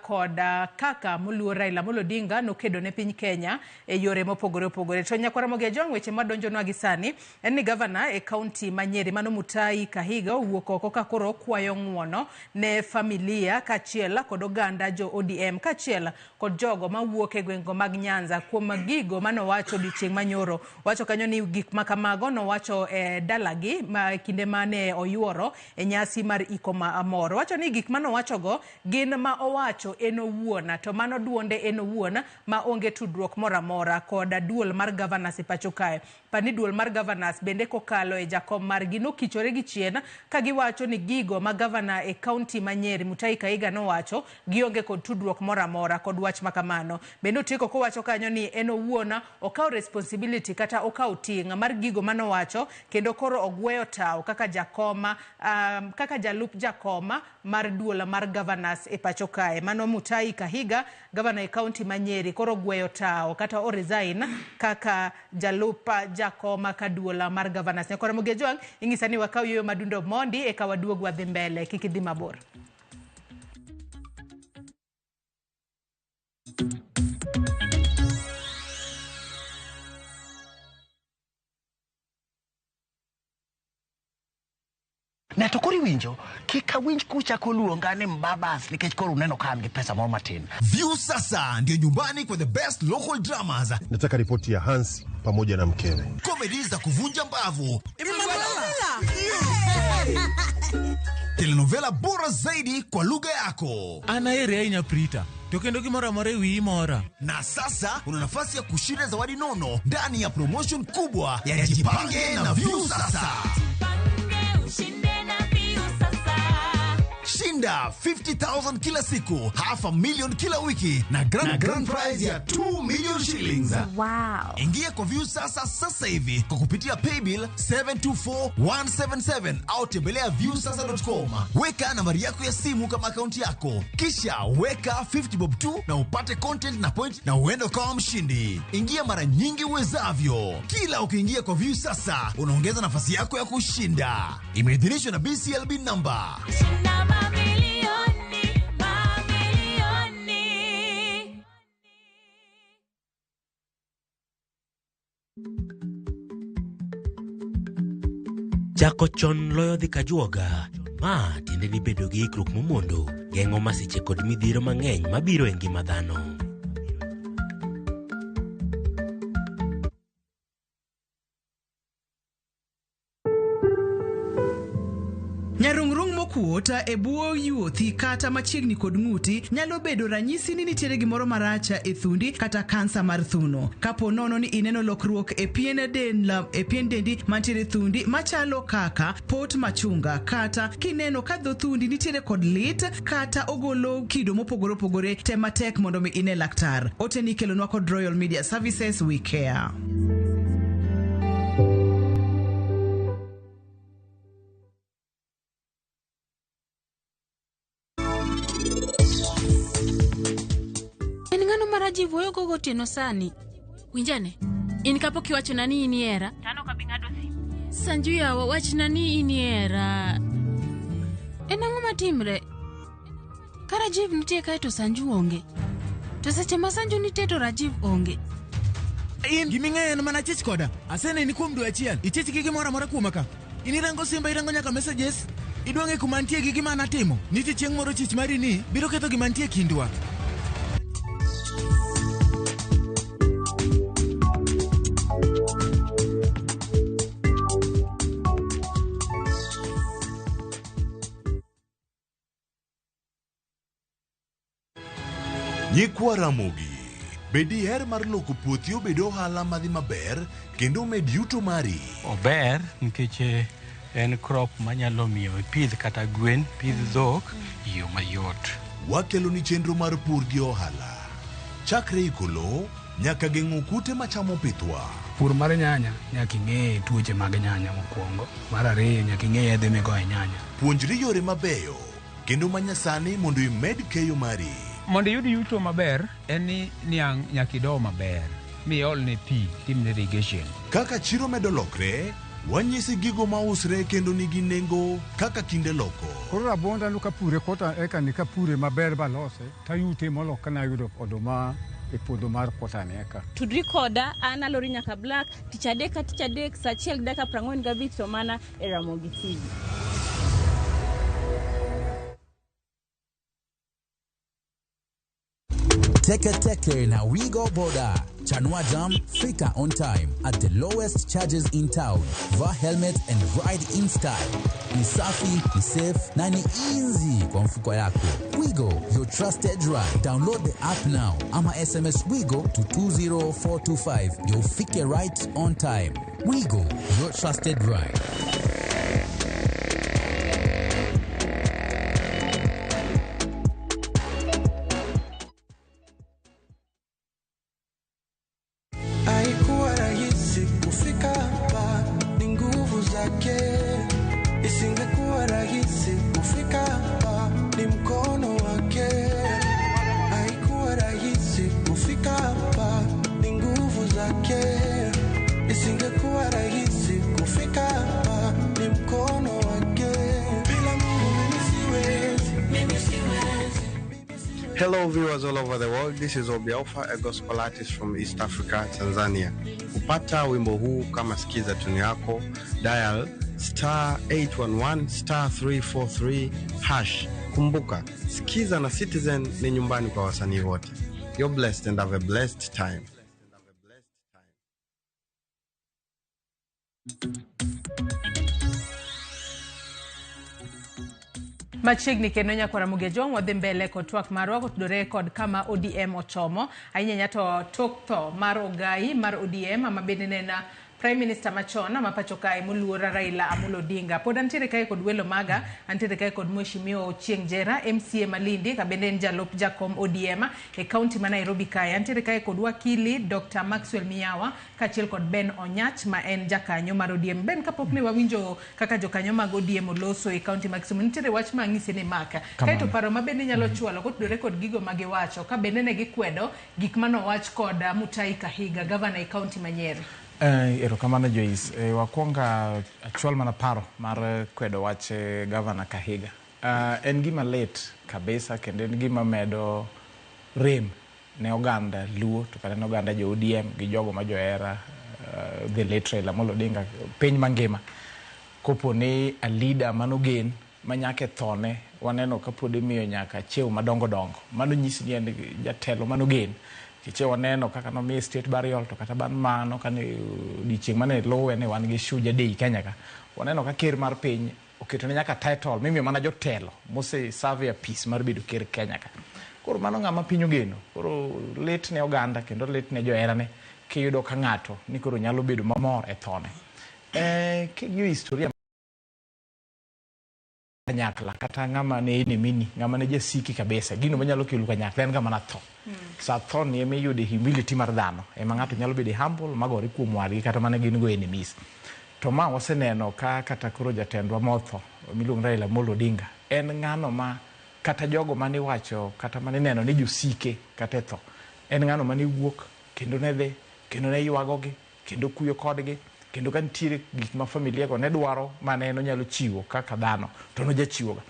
kod kaka moluor Raila Amolo Odinga nokedo ne piny Kenya e yore mopogore opogore. To nyakwara Ramogi Ajwang', weche madonjonwa gi sani en ni gavana e kaunti ma Nyeri mano Mutahi Kahiga owuok oko ka koro kwayo ng'uono ne familia kaachiel kod oganda jo ODM kaachiel kod jogo mawuok e gwenge mag Nyanza kuom gigo manowacho odiochieng' manyoro. Wacho kanyo ni gik makamago nowacho e dalagi ma kinde mane oyuoro e nyasi mar iko ma moro. Wacho ni gik manowachogo gin ma owacho en owuon, to mano duonde en owuon ma onge tudruok moro amora kod duol mar governors e pacho kae. Pani duol mar governors bende kokalo e jakom margi nokichore gi chien ka giwacho ni gigo ma gavana e kaunti ma Nyeri Mutahi Kahiga nowacho gionge kod tudruok moro amora kod wach makamano. Bende otieko kowacho kanyo ni en owuon okawo responsibility kata okawo ting' mar gigo manowacho, kendo koro ogweyo tawo kaka jakoma kaka jalup jakoma mar duol mar governors e pacho kae. Mano Mutahi Kahiga, gavana e kaunti ma Nyeri, koro ogweyo tawo kata o resign kaka jalup jakoma ka duol mar governors. Nyakwara Ramogi Ajwang', ing'isa ni wakaw yueyo madundo mondi eka waduog wadhi mbele, kik idhi mabor. Ne to koro iwinjo kik awinj kuchako luonga ni mbabas nikech koro uneno ka an gi pesa moro matin. Viusasa ndio nyumbani kwa the best local dramas. Nataka ripoti ya Hans pamoja na mkewe. Comedy za kuvunja mbavu. Telenovela bora zaidi kwa lugha yako. An aheri ahinya Prita. To kendo gimoro amora e wiyi mora. Na sasa una nafasi ya kushinda zawadi nono ndani ya promotion kubwa ya Jipange na Viusasa. Shinda 50,000 kila siku, 500,000 kila wiki na grand prize ya 2 million shillings. Wow. Ingia kwa Viusasa sasa hivi kwa kupitia paybill 724177 au tembelea viusasa.com. Weka nambari yako ya simu kama akaunti yako, kisha weka 50 bob tu na upate content na point na uende ukawa mshindi. Ingia mara nyingi uwezavyo. Kila ukiingia kwa Viusasa unaongeza nafasi yako ya kushinda. Imeidhinishwa na BCLB number. Shinda mamilioni, mamilioni. Chako chon loyo dhi kajuoga. Ma tiende ni bedo gi ikruok momondo geng'o masiche kod midhiero mang'eny mabiro e ngima dhano. Nyarung'rung' mokuot e bwo yuothi kata machiegni kod ng'uti nyalo bedo ranyisi ni nitiere gimoro marach e thundi kata kansa mar thuno. Kapo nono ni ineno lokruok e pien del e pien dendi mantiere e thundi machalo kaka pot machunga kata kineno ka dho thundi nitiere kod lit kata ogolo kido mopogore opogore, tem matek mondo mi ine laktar. Ote ni ikelonwa kod Royal Media Services, we care. En ng'ano ma Rajiv wuoyogo gotieno sani? Winjane, in kapok iwachona ni in ihera. Sanju yawa, wachna ni in ihera. En ang'o matimre? Ka Rajiv nitie kae to Sanju onge. To seche ma Sanju nitie to Rajiv onge. In giming'eyo en mana chich koda. Aseneni kuom dwe achiel. Ichich gi gimoro amora kuoma ka. In irango simba, irango nyaka messages. Idwa ng'e kuma antie gi gima natimo. Nitie chieng' moro chich mari ni biro ketho gima nitie e kindwa. Nyikwa Ramogi, be diher mar loko puothi obed ohala madhi maber kendo omed yuto mari? Ober nikech en crop manyalo miyo ipidh kata gwen, pidh dhok e yo mayot. Wakeloni chenro mar pur gi ohala. Chakre iko lowo nyaka geng'o kute machamo pithwa. Pur mar nyanya nyaka ing'e tuoche mag nyanya mokwongo. Mar ariyo nyaka ing'e yedhe migoyo e nyanya. Puonjri yore mabeyo kendo manyasani mondo imed keyo mari. Mondo iyud yuto maber en ni niang' nyaka ido maber miolne pi timne irrigation. Kaka chiro medo lokre, wanyisi gigo mausre kendo nigi nengo kaka kinde loko. Koro rabonda no kapure kota eka ni kapure maber balose tayute molo kana yudo oduma e puodho mar kota ni eka. Tudri koda an Alori Nyaka Black tich adek ka tich adek saa achiel gi dakika 45 to mana e Ramogi TV. Teke Teke na Wigo Boda. Chanua Jam, fika on time at the lowest charges in town. Vaa helmet and ride in style. Ni safi, ni safe na ni easy kwa mfuko yako. Wigo, your trusted ride. Download the app now ama SMS Wigo to 20425. You'll fike right on time. Wigo, your trusted ride. Haikuwa rahisi kufika hapa, ni nguvu zake. Isingekuwa rahisi kufika hapa, ni mkono wake. Haikuwa rahisi kufika hapa, ni nguvu zake. Isingekuwa rahisi kufika hapa, ni mkono wake. Bila Mungu mimi siwezi, mimi siwezi. Hello, viewers all over the world. This is Obi Alpha, a gospel artist from East Africa, Tanzania. Kupata wimbo huu kama sikiza tune yako, dial star 811 star 343 hash. Kumbuka, Skiza na Citizen ni nyumbani kwa wasanii wote. You're blessed and have a blessed time. Machiegni kendo nyakwa Ramogi Ajwang' wadhi mbele kod twak marwa kotudore kod kama ODM ochomo ahinya to tok tho mar ogai mar ODM ama bende ne en Prime Minister machon ama pacho kae moluor Raila Amolo Odinga. Pod antiere kae kod welo maga, antiere kae kod Mheshimiwa Ochieng' Jera, MCA Malindi, ka bende en jalup jakom ODM e kaunti ma Nairobi kae. Antiere kae kod wakili Dr. Maxwell Miyawa kaachiel kod Ben Onyach ma en jakanyo mar ODM. Ben, kapok ne wawinjo kaka jokanyo mag ODM oloso e kaunti ma Kisumu, nitiere wach ma ang'isi ni maka. Kaeto paro ma bende nyalo chwalo kotudore kod gigo ma giwacho, ka bende ne gikwedo gik manowach kod Mutahi Kahiga, gavana e kaunti ma Nyeri. Erokamano Joyce. Wakwonga achwal mana paro mar kwedo wach gavana Kahiga. En gima lit kabisa kendo en gima medo rem ne oganda Luo to kata ne oganda jo ODM gi jogo ma johera the late Raila Amolo Odinga piny mangima. Kopo ni a leader manogen manyaka e thone waneno kapod imiyo nyaka cheo madongo dongo. Mano nyisi ni en jatelo manogen. Kiche waneno kaka nomiye state burial to kata bang' mano kane odiochieng' mane luwe ne wan gi Shujaa Day Kenya ka. Waneno ka ker mar piny oketone nyaka title mimiyo mana jotelo mose serve apis mar bedo ker Kenya ka. Koro mano ng'ama piny ogeno. Koro lit ne oganda kendo lit ne joherane kiyudo ka ng'ato ni koro nyalo bedo mamor e thone. King'iyo historia kanyakla kata ng'ama ne enemini, ng'ama ne jasiki kabisa, gino manyalo kelo kanyakla en ng'ama natho. Sa tho ni ema iyude humility mar dhano, ema ng'ato nyalo bedo humble magore kuom wadgi kata mana gin go enemies. To ma waseneno ka kata koro jatendwa motho miluongo ni Raila Amolo Odinga en ng'ano ma kata jogo mane iwacho kata mane ineno ni josike kata e tho, en ng'ano mane wuok kendo ne dhi kendo ne ywagogi kendo kuyo kodgi kendo ka nitiere gik ma familia go ne dwaro mane en onyalo chiwo kaka dhano to nojachiwoga.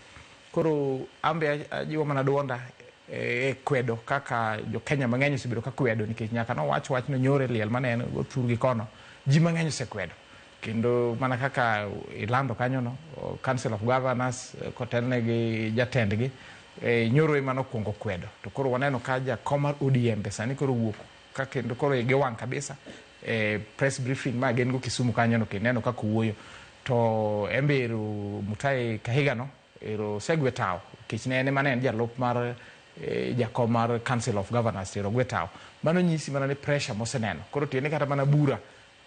Koro ambe ajiwo mana duonda e kwedo kaka jo Kenya mang'eny osebedo ka kwedo nikech nyaka nowach wachno nyoro e liel mane en go thurgi kono, ji mang'eny osekwedo. Kendo mana kaka ilando kanyono, Council of Governors kotelne gi jatendgi nyoro ema nokwongo kwedo. To koro waneno ka jakom mar ODM be sani koro wuok ka kendo koro igi wang' kabisa press briefing ma gin go Kisumu kanyono kendo ineno kaka owuoyo. To embe ero Mutahi Kahiga no ero osegwe tawo nikech ne en ema ne en jalup mar jakom mar Council of Governors ero ogwe tawo. Mano nyisi mana ni pressure moseneno. Koro tiende kata mana bura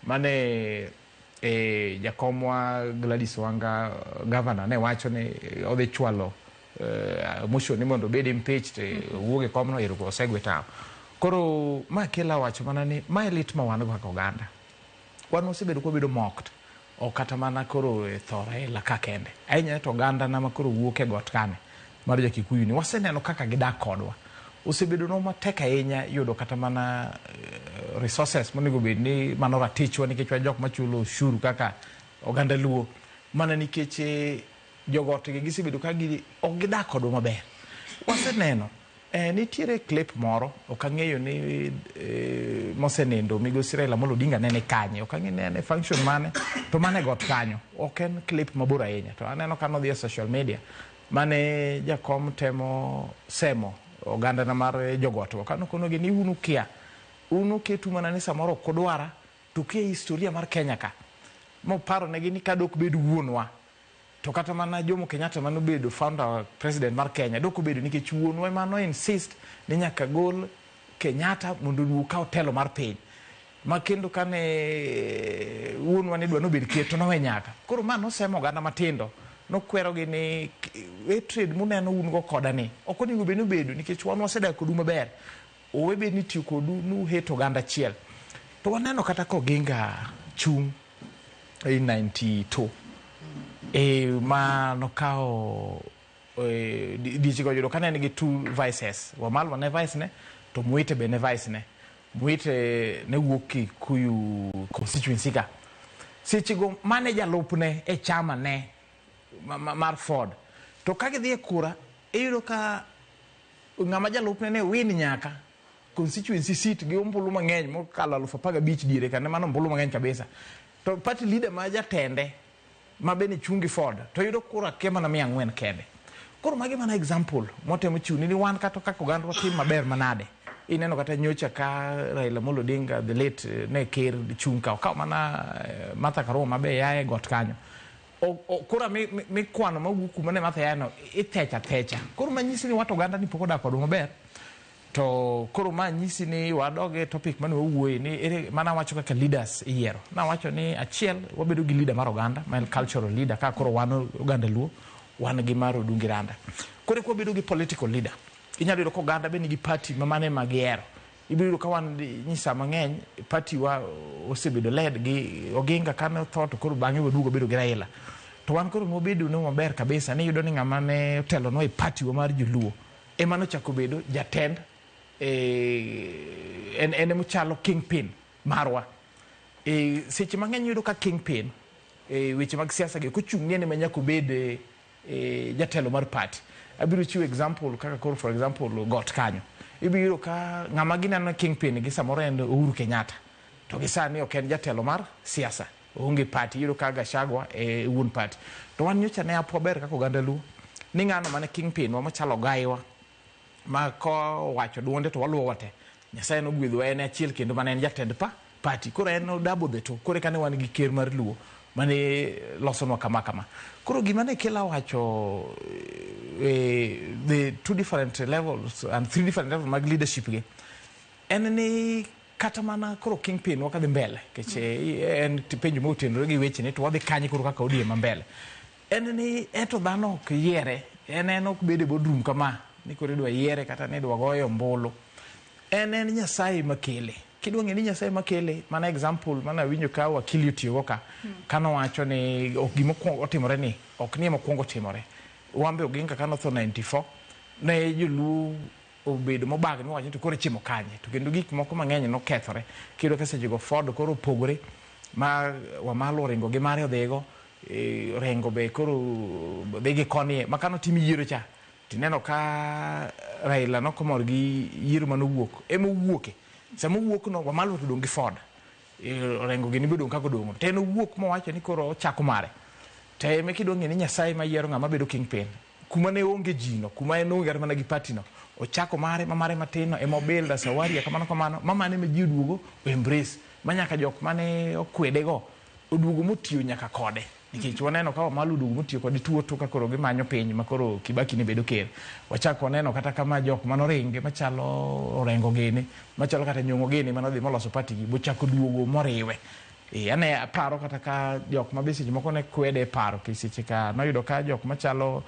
mane jakomwa Gladys Wanga governor ne wacho ni odhi chwalo motion ni mondo obed impeached owuog e komno ero osegwe tawo. Koro ma kela wacho mana ni mae lit ma wan go kaka oganda. Wan wasebedo kwabedo mocked ok kata mana koro e tho Raila ka kende. Ahinya to oganda na ma koro wuok e got kane mar jo Kikuyu ni waseneno kaka gidak kodwa. Osebedo no matek ahinya yudo kata mana resources monego bed ni mano ratichwa nikech wan jok machulo ushuru kaka oganda Luo. Mana nikech jogot gi gisebedo ka ok gidak kodwa maber. Waseneno nitiere clip moro ok ang'eyo ni mosenindo migosi Raila Amolo Odinga nene kanye, ok ang'eyo ni en e function mane to mane got kanyo. Ok en clip mabor ahinya to aneno ka nodhi e social media mane jakom temo semo oganda na mar jogot go kanokonogi ni un ukia, un uketu mana ni samoro ok udwara to ukia historia mar Kenya ka. Moparo negi ni kadok bed wuonwa to kata mana Jomo Kenyatta manobedo founder president mar Kenya dok obedo nikech wuonwa ema no insist ni nyaka gol Kenyatta mondo oduog kaw telo mar piny. Ma kendo kane wuonwa ne dwa nobed ker to nowe nyaka. Koro ma nosemo oganda matindo nokwerogi ni hatred muneno un go koda ni ok onego bed ni obedo nikech wan wasedak kodu maber. Owe bed ni tiyo kodu nu hate oganda achiel. To waneno kata Koginga chung' in 92 ma nokawo dichego yudo ka ne en gi two vices. Wamalwa ne vice ne to Mwite be ne vice ne. Mwite ne wuok Kikuyu constituency ka. Sechego mane jalupne e chama ne mar Ford. To ka gidhi e kura iyudo ka ng'ama jalupne ne win nyaka constituency seat gi ombulu mang'eny mokalo 15,000 diere ka ne mano ombulu mang'eny kabisa. To party leader ma jatende ma bende chung' gi Ford to yudo kura kia mana 400 kende. Koro magi mana example motemo chiwo ni wan kata kaka oganda watim maber manade. Ineno kata nyocha ka Raila Amolo Odinga the late ne ker chung' ka okawo mana Martha Karua mabe yae got kanyo. Kura mikwano mawuok kuma ne Martha yae no ithecha thecha. Koro manyisi ni wat oganda ni pok odak kodwa maber. To koro ma nyisi ni wadog e topic mane wawuoye ni ere mana wacho kaka leaders iyiero. Nawacho ni achiel wabedo gi leader mar oganda ma en cultural leader ka koro wan oganda Luo wan gi mar Odungi Randa. Koro eka wabedo gi political leader. Inyalo yudo ka oganda be nigi party ma mane ma gihero. Ibiro yudo ka wan nyisa mang'eny party wa osebedo led gi Oginga kane otho to koro bang'e waduogo bedo gi Raila. To wan koro nwabedo ne maber kabisa ni iyudo ni ng'ama ne otelonwa e party wa mar Joluo ema nochako bedo jatend en emochalo kingpin marwa. Seche mang'eny iyudo ka kingpin weche mag siasa gi ok ochung' ni en ema nyaka obed jatelo mar party. Abiro chiwo example kaka koro for example got kanyo. Ibiro yudo ka ng'ama gineno kingpin gi samoro en Uhuru Kenyatta. To gi sani ok en jatelo mar siasa. Oonge party. Iyudo ka Gachagua e wuon party. To wan nyocha ne apwa ber kaka oganda Luo ni ng'ano mane kingpin wa machalo gaiwa ma kowacho duonde to waluwo wate. Nyasaye nogwedhowa en achiel kendo mane en jatend party. Koro en odabo the two. Koro eka ne wan gi ker mar Luo mane losonwa kama kama. Koro gima ne kela wacho the two different levels and three different levels mag leadership gi en ni kata mana koro kingpin wakadhi mbele nikech en penjo motenore gi weche ni to wadhi kanye koro kaka ODM ma mbele. En ni eto dhano ok yiere, en ok bed e boardroom kama ni koro idwa yiere kata ni idwa goye ombulu. En Nyasaye makele. Kidwa ng'e ni Nyasaye makele, mana example mana winjo ka wakili otiyogo ka, kanowacho ni ok gima otimore ni ok ni ema okuongo timore. Wambe Oginga kanotho 94 ne joluo obedo mobagni mowacho ni to koro ichimo kanye, to kendo gik moko mang'eny nokethore. Kiyudo ka sechego Ford koro opogore ma Wamalwa oringo gi mare odhigo, Orengo be koro dhi gi koni ma kanotim yiero cha tineno ka Raila nokomor gi yiero manowuok ema owuoke. Sama owuok no Wamalwa to odong' gi Ford, Orengo gini be odong' kaka odong'. To en owuok mowacho ni koro ochako mare. To ema kidwa ng'e ni Nyasaye ma yiero ng'ama bedo kingpin, kuma ne onge ji no, kuma en onge kata mana gi party no, ochako mare ma mare matin no ema obuild as a warrior kamano kamano, ma mano ema ji oduogo o embrace, ma nyaka jok mane okwede go oduogo motiyo nyaka kode. Nikech waneno ka Wamalwa oduogo motiyo kode tuo to ka koro gimanyo piny ma koro Kibaki ne bedo ker. Wachako waneno kata kama jok manoringe machalo Orengo gini, machalo kata Nyong'o gini manodhi moloso party gi, bochako duogo moriwe. Ane aparo kata ka jok ma be seche moko ne kwede e paro, ke seche ka noyudo ka jok machalo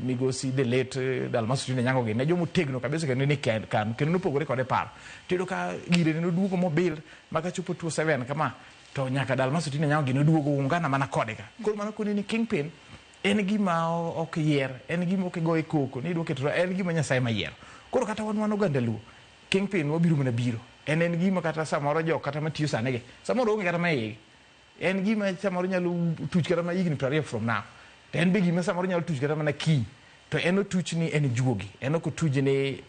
migosi the late Dalmas Otieno Onyango gini ne joma otegno kabisa kendo ne kanu, kendo nopogore kode paro. Tiyudo ka gire ne noduogo mobuild ma kachopo 2007 kama to nyaka Dalmas Otieno Onyango gini oduogo ungana mana kode ka. Koro mano koni ni kingpin en gima ok yier, en gima ok goye koko, ni idwa keto, en gima Nyasaye ma yiero. Koro kata wan oganda Luo, kingpin wabiro mana biro. En gima kata samoro jok kata matiyo sani gi, samoro onge kata ma igi. En gima samoro nyalo tuch kata ma higni 20 from now. To en be gima samoro nyalo tuch kata mana kiny. To en otuch ni en juogi. En ok otuch ni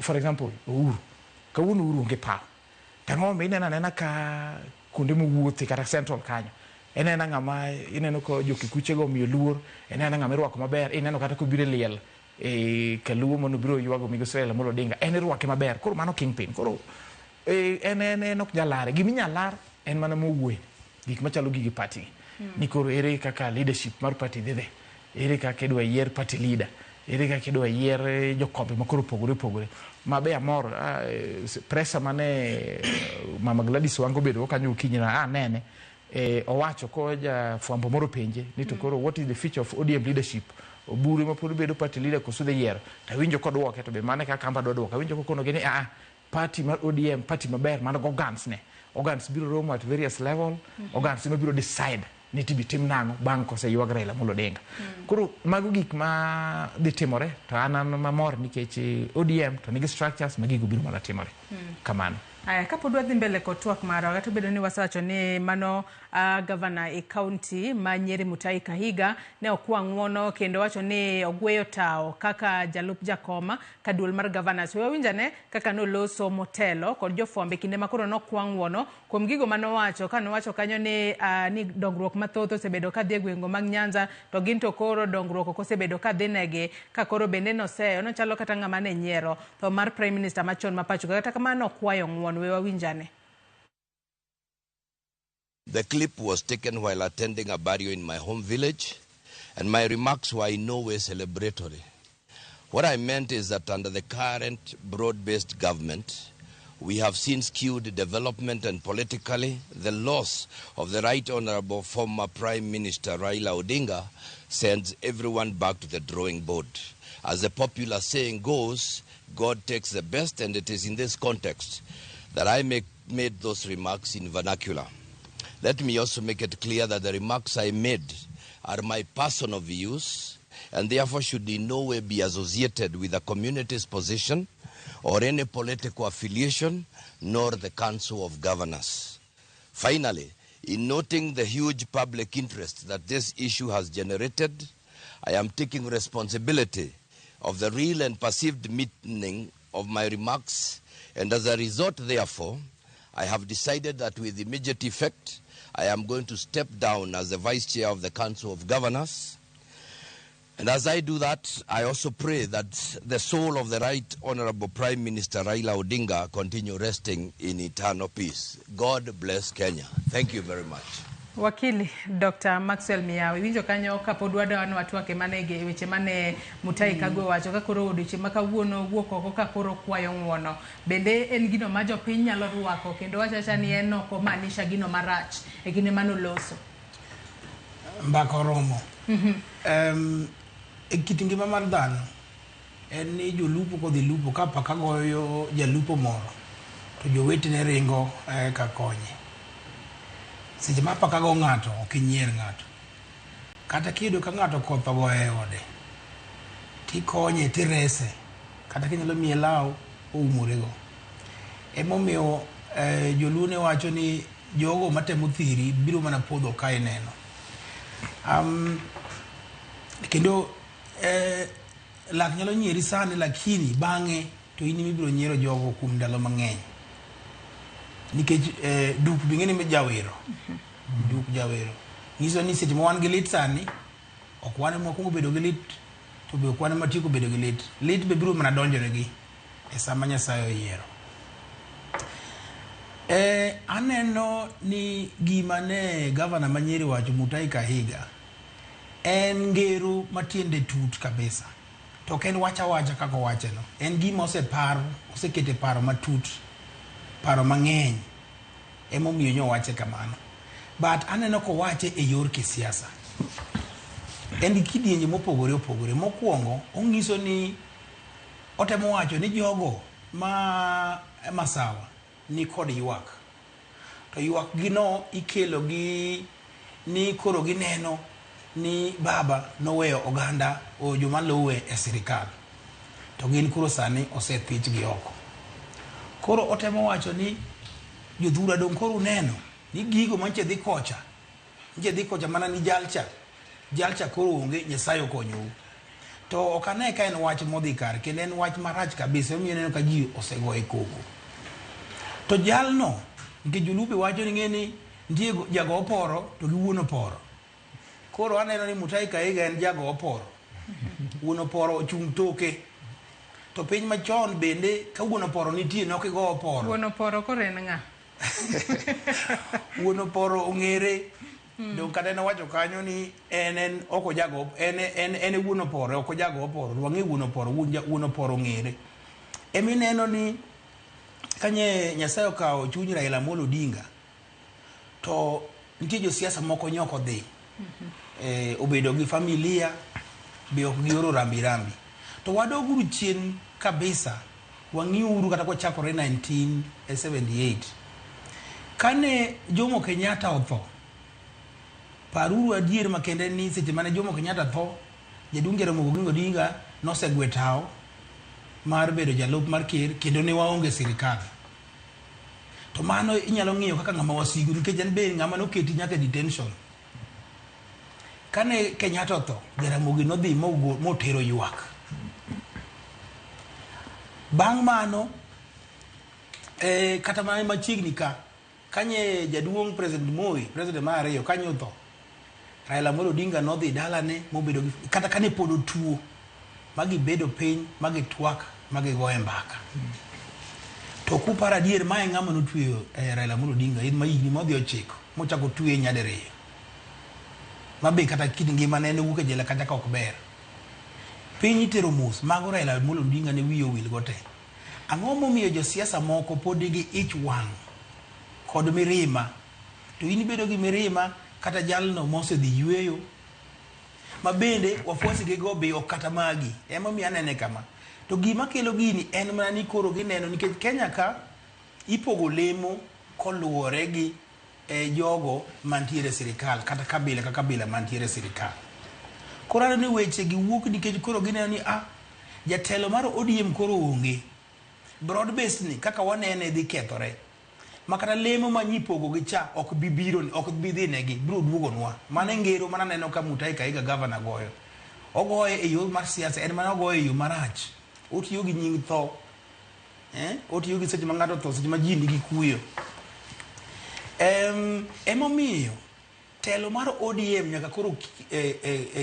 for example, Uhuru. Kawuono Uhuru onge power. To ang'o momiyo ineno anena ka kuonde mowuothe kata Central kanyo. Ineno ng'ama ineno ka jokikuchego omiyo luor, ineno ng'ama irwako maber, ineno kata kobiro e liel kaluo manobiro ywago migosi Raila Amolo Odinga, en irwake maber. Koro mano kingpin. Koro en ok nyal lare. Gima inyal lar en mana mowuoye. Gik machalo gige party gi. Ni koro ere kaka leadership mar party dhi dhi. Ere kaka idwa yier party leader. Ere kaka idwa yier jokombe ma koro opogore opogore. Ma be amor, presa mane Mama Gladys Wanga obedo go kanyo okinyi na anene. Owacho ko jafwambo moro penje ni to koro what is the future of ODM leadership? Oburu ma pod bedo party leader koso dhi yiero. To awinjo kodwoke to be mano e kaka amba dwa dwoko. Awinjo kokonogi ni party mar ODM party maber man go organs ne. Organs biro romo at various level. Organs ema biro decide ni tibi tim nang'o bang' koseywag Raila Amolo Odinga. Koro mago gik ma dhi timore to an mamor nikech ODM to nigi structures ma gigo biro mana timore. Kamano. Aya, kapod wadhi mbele kod twak marwa, kata obedo ni wasewacho ni mano gavana e kaunti ma Nyeri Mutahi Kahiga ne okwa ng'uono kendo wacho ni ogweyo tawo kaka jalup jakoma ka duol mar governors. We wawinj ane kaka noloso motelo kod jofwambo e kinde ma koro nokwa ng'uono kuom gigo manowacho ka nowacho kanyo ni, ni dongruok mathoth osebedo kadhi e gwenge mag Nyanza to gin to koro dongruok ok osebedo kadhi negi ka koro bende noseyo nochalo kata ng'ama ne nyiero tho mar Prime Minister machon ma pacho ka. Kata kamano nokwayo ng'uono. We wawinj ane. The clip was taken while attending a burial in my home village, and my remarks were in no way celebratory. What I meant is that under the current broad-based government, we have seen skewed development and politically, the loss of the Right Honorable former Prime Minister Raila Odinga sends everyone back to the drawing board. As the popular saying goes, God takes the best, and it is in this context that I made those remarks in vernacular. Let me also make it clear that the remarks I made are my personal views and therefore should in no way be associated with the community's position or any political affiliation, nor the Council of Governors. Finally, in noting the huge public interest that this issue has generated, I am taking responsibility of the real and perceived meaning of my remarks, and as a result, therefore, I have decided that with immediate effect, I am going to step down as the Vice Chair of the Council of Governors. And as I do that, I also pray that the soul of the Right Honorable Prime Minister Raila Odinga continue resting in eternal peace. God bless Kenya. Thank you very much. Wakili Dr. Maxwell Miyawi, iwinjo kanyo kapod wadwa ni watwake mane e weche mane Mutahi Kagwe wacho ka koro odiochieng' ma kawuono wuok oko ka koro kwayo ng'uono. Bende en gino ma jopiny nyalo rwako kendo wacho awacha ni en ok omaanisha gino marach e kinde manoloso. Mbaka oromo. E kit ngima mar dhano en ni jolupo kodhi lupo ka paka goyo jalupo moro to jowetene ringo ka konye. Seche ma paka go ng'ato ok inyier ng'ato. Kata kiyudo ka ng'ato koth ogoye e ode, tikonye tirese, kata kinyalo miye law oumorego. Emomiyo joluo ne wacho ni jogo matemo thiri biro mana podho ka ineno. Kendo lak nyalo nyieri sani lakini bang'e to in ema ibiro nyiero jogo kuom ndalo mang'eny. Nikech duk be ing'e ni jawero. Duk jawero. Nyiso ni seche ma wan gi lit sani, ok wan ema wakwongo bedo gi lit, to be ok wan ema tieko bedo gi lit. Lit be biro mana donjonegi e sama Nyasaye oyiero. Aneno ni gima ne gavana ma Nyeri owacho Mutahi Kahiga en ngero matiende tut kabisa. To ok en wach awacha kaka owacheno. En gima osepar, osekete paro matut, paro mang'eny. Emomiyo nyowache kamano. But aneno kowache e yor kisiasa. En gi kidienje mopogore opogore. Mokwongo, ong'iso ni otemo wacho ni jogo ma Masawa ni kod ywak. To ywak gino ikelo gi ni koro gineno ni baba noweyo oganda o joma luwe e sirikal. To gin koro sani osethichgi oko. Koro otemo wacho ni jothura dong' koro uneno ni gigo manche dhi kocha, nche dhi kocha mana ni jalcha, jalcha koro onge, Nyasaye okonyou. To ok ane ka en wach modhi kare, kendo en wach marach kabisa, emomiyo ineno ka ji osegoye koko. To jalno, nikech joluo be wacho ni ng'e ni nitie jago oporo to gi wuon oporo. Koro aneno ni Mutahi Kahiga en jago oporo. Wuon oporo ochung' toke. To piny machon bende ka wuon oporo nitie ne ok igo oporo. Wuon oporo koro en ng'a? Wuon oporo ong'ere. Dong kata en owacho kanyo ni en ok ojago, en e wuon oporo, ok ojago oporo. Wang'e wuon oporo, wuon oporo ong'ere. Emineno ni kanye Nyasaye okawo chuny Raila Amolo Odinga, to nitie josiasa moko nyok odhi. Obedo gi familia, be ok gioro rambi rambi. To wadoguru chien kabisa, wang'iuru kata kochakore 1978. Kane Jomo Kenyatta otho, paruru adier makende ni seche mane Jomo Kenyatta tho, jaduong' Jaramogi Oginga Odinga nosegwe tawo mar bedo jalup mar ker kendo ne waonge sirikal. To mano inyalo ng'iyo kaka ng'ama wasigu nikech en be ng'ama noketi nyaka e detention. Kane Kenyatta otho, Jaramogi nodhi motero ywak. Bang' mano, kata mana machiegni ka, kanye jaduong' President Moi, President mar ariyo, kanye otho, Raila Amolo Odinga nodhi dalane mobedo gi, kata kane pod otuo, magibedo piny, magitwak, magigoye mbaka. To kuparo adier, mae ng'ama notweyo Raila Amolo Odinga, en ma higni modhi 9, mochako tweye nyadiriyo. Mabe kata kit ngimane ne owuok e jela kata ka ok ber. Piny itero mos, mago Raila Amolo Odinga ne wiye owil go te. Ang'o momiyo josiasa moko pod nigi ich wang' kod mirima? To in ibedo gi mirima kata jalno mosedhi yueyo, ma bende wafuasi gi go be ok kata magi. Emomiyo anene kama. To gima kelo gini en mana ni koro gineno nikech Kenya ka ipogo lemo koluwore gi jogo mantiere e sirikal kata kabila ka kabila mantiere e sirikal. Koro aneno ni weche gi wuok nikech koro gineno ni jatelo mar ODM koro onge. Broad base ni kaka wanene dhi kethore. Ma kata lemo ma nyipogo gi cha ok bi biro, ok bi dhi negi, biro duogonwa. Mano e ngero mana neno ka Mutahi Kahiga governor goyo. Ogoye e yo mar siasa, en mana ogoye e yo marach. Otiyo gi nying tho. Otiyo gi seche ma ng'ato otho, seche ma ji nigi kuyo. Emomiyo telo mar ODM nyaka koro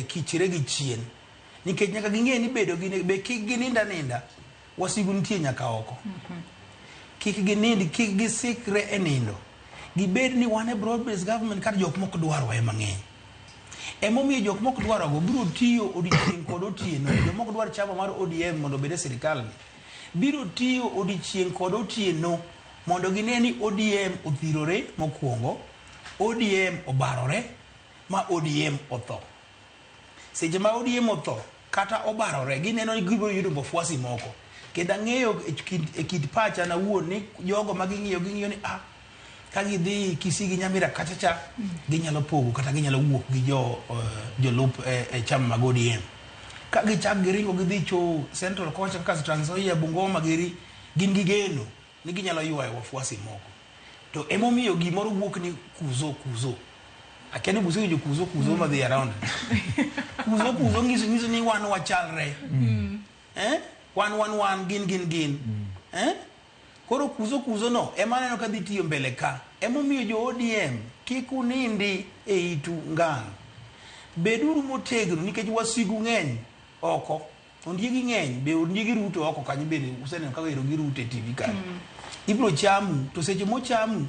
kichre gi chien. Nikech nyaka ging'e ni bedo gi, be kik ginind aninda, wasigu nitie nyaka oko. Kik ginind, kik gisikre e nindo. Gibed ni wan e broad based government kata jok mok dwarwa ema ng'eny. Emomiyo jok mok dwarwago biro tiyo odiechieng' kod otieno. Jok mok dwar chama mar ODM mondo obed e sirikal ni. Biro tiyo odiechieng' kod otieno mondo gine ni ODM othirore mokwongo, ODM obarore, ma ODM otho. Seche ma ODM otho, kata obarore, gineno ni gibiro yudo wafuasi moko. Kendo ang'eyo e kit pacha na wuon ni jogo ma ging'iyo, ging'iyo ni, ka gidhi Kisii gi Nyamira kacha cha, ginyalo pogo kata ginyalo wuok gi jolup e chama mag ODM. Ka gichak giringo gidhi cho Central kocha kaka Trans Nzoia, Bungoma giri, gin gi geno ni ginyalo ywayo wafuasi moko. To emomiyo gimoro wuok ni kuzo kuzo. Akia ni busewinjo kuzo kuzo madhi around. Kuzo kuzo nyiso ni wan wachalre. Wan wan wan gin gin gin. Koro kuzo kuzo no ema aneno ka dhi tiyo mbele ka. Emomiyo jo ODM kik unindi e itu ngang'. Beduru motegno nikech wasigu ng'eny oko. Ondiegi ng'eny, be ondiegi ruto oko kanyo bende useneno kaka ero giruto e TV kanyo. Ibiro chamu, to seche mochamu,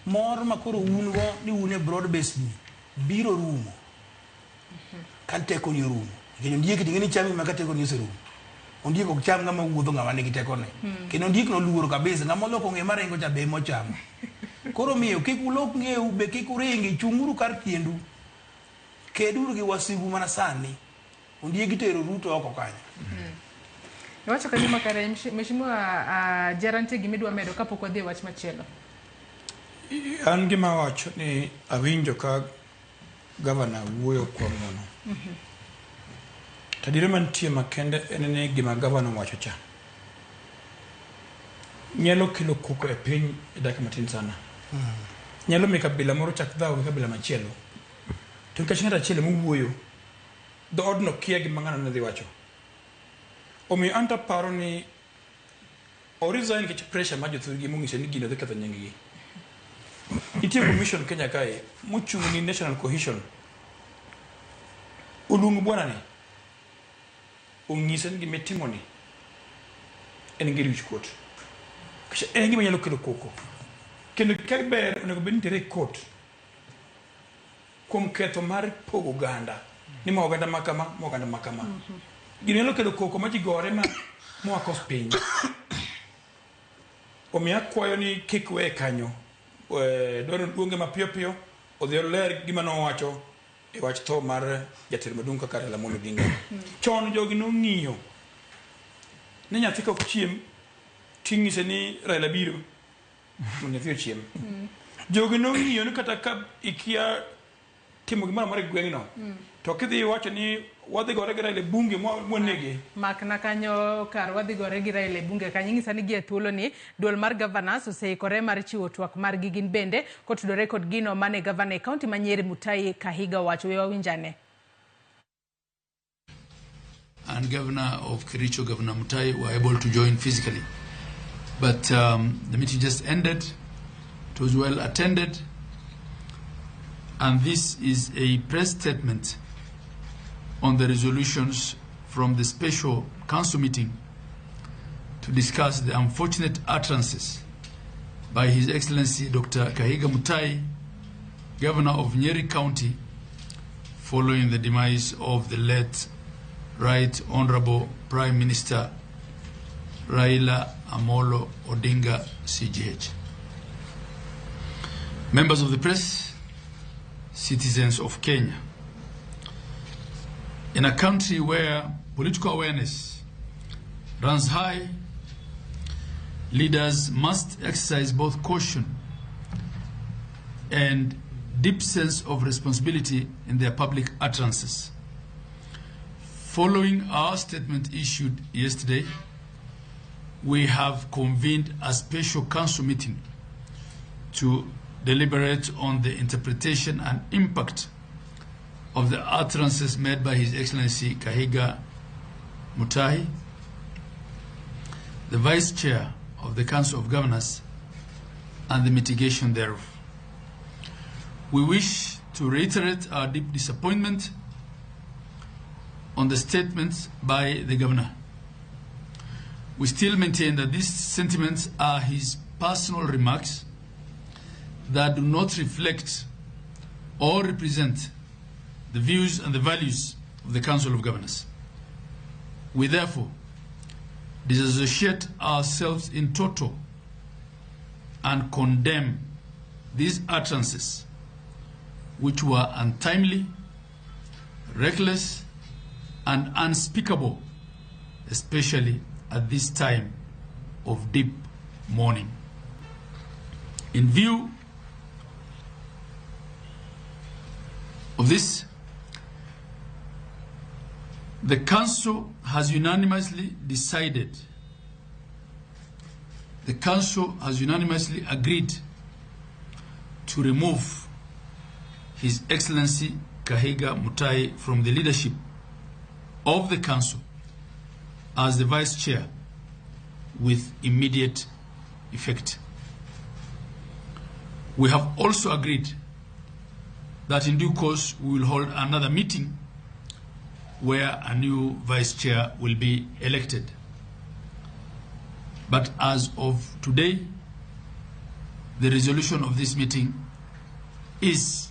mor ma koro un go ni un e broad base ni biro rumo. Ka tekoni orumo. Nikech ondiek ting'e ni chami ma ka tekoni oserumo. Ondiek ok cham ng'ama wuotho ng'ama nigi tekone. Kendo ondiek noluoro kabisa, ng'ama oloko ng'e maringo cha be emochamo. Koro miyo kik ulok ng'eu be kik uringi, chung'uru kar tiendu. Keduru gi wasigu mana sani. Ondiegi tero Ruto oko kanyo. Iwacho kanyo makare, Mheshimiwa Jara, nitie gima idwa medo kapok wadhi e wach machielo? An gima awacho ni awinjo ka gavana wuoyo kuom ng'uono. To adiera mantie makende en ni gima gavana owacho cha nyalo kelo koko e piny e dakika matin sana. Nyalo miyo kabila moro chak dhawo gi kabila machielo. To nikech ng'ato achiel ema owuoyo, dhoodno kia gima ng'ano ne dhi wacho. Omiyo an to aparo ni o resign nikech pressure mar jothurgi mong'ise ni gino dhi ketho nying gi. Nitie commission Kenya kae mochung' ni National Cohesion. Oluong bwana ni onyise ni gima itimo ni en gi wich kuot. Nikech en gima nyalo kelo koko. Kendo ka ber onego bed ni itere e court kuom ketho mar pogo oganda. Ni ma oganda ma kama, ma oganda ma kama. Gino nyalo kelo koko ma ji gore ma wakos piny. Omiyo akwayo ni kik weye kanyo. Dwaro ni luonge mapiyo piyo odhi oler gima nowacho e wach tho mar jatelo maduong' kaka Raila Amolo Odinga. Chon jogi nong'iyo ni nyathi ka ok chiem ting'ise ni Raila biro mondo nyathi ochiem. Jogi nong'iyo ni kata ka ikia timo gimoro amora e gweng'no, To kidhi iwacho ni wadhi gore gi Raila e bunge mwanege. Makna kanyo kar wadhi gore gi Raila e bunge kanyo. Inyisa ni gie thuolo ni duol mar governors oseikore mar chiwo twak margi gin bende kotudore kod gino mane gavana e kaunti ma Nyeri Mutahi Kahiga owacho. We wawinjane. And Governor of Kericho, Governor Mutahi, were able to join physically. But the meeting just ended. It was well attended. And this is a press statement on the resolutions from the special council meeting to discuss the unfortunate utterances by His Excellency Dr. Kahiga Mutahi, Governor of Nyeri County, following the demise of the late Right Honorable Prime Minister Raila Amolo Odinga, CGH. Members of the press, citizens of Kenya, in a country where political awareness runs high, leaders must exercise both caution and deep sense of responsibility in their public utterances. Following our statement issued yesterday, we have convened a special council meeting to deliberate on the interpretation and impact of the utterances made by His Excellency Kahiga Mutahi, the Vice Chair of the Council of Governors, and the mitigation thereof. We wish to reiterate our deep disappointment on the statements by the Governor. We still maintain that these sentiments are his personal remarks that do not reflect or represent the views and the values of the Council of Governors. We therefore disassociate ourselves in toto and condemn these utterances, which were untimely, reckless, and unspeakable, especially at this time of deep mourning. In view of this, the Council has unanimously decided, the Council has unanimously agreed to remove His Excellency Kahiga Mutahi from the leadership of the Council as the Vice Chair with immediate effect. We have also agreed that in due course we will hold another meeting where a new Vice Chair will be elected. But as of today, the resolution of this meeting is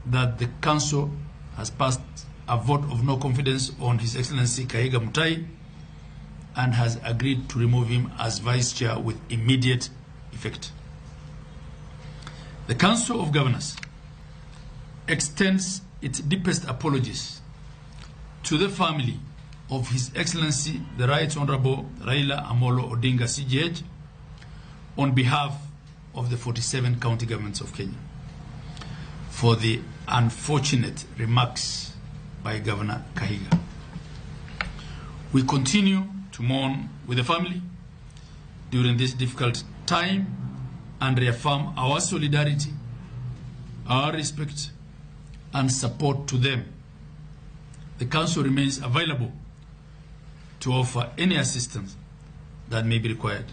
that the Council has passed a vote of no confidence on His Excellency Kahiga Mutahi and has agreed to remove him as Vice Chair with immediate effect. The Council of Governors extends its deepest apologies to the family of His Excellency the Right Honorable Raila Amolo Odinga CGH on behalf of the 47 county governments of Kenya for the unfortunate remarks by Governor Kahiga. We continue to mourn with the family during this difficult time and reaffirm our solidarity, our respect, and support to them. The Council remains available to offer any assistance that may be required.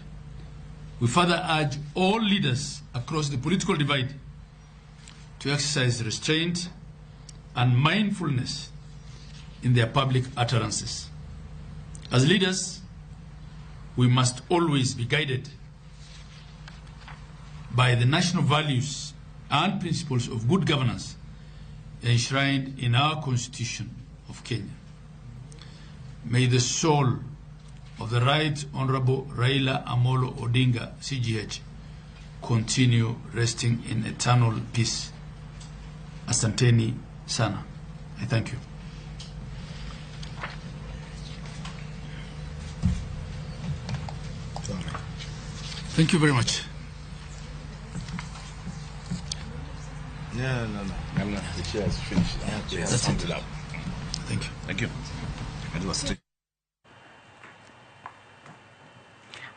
We further urge all leaders across the political divide to exercise restraint and mindfulness in their public utterances. As leaders, we must always be guided by the national values and principles of good governance enshrined in our Constitution of Kenya. May the soul of the Right Honorable Raila Amolo Odinga, CGH, continue resting in eternal peace. Asanteni sana. I thank you. Thank you very much. No, no, no. I'm not. The chair has finished. Yeah, that's summed it. it up. Thank you. Thank you. It was straight.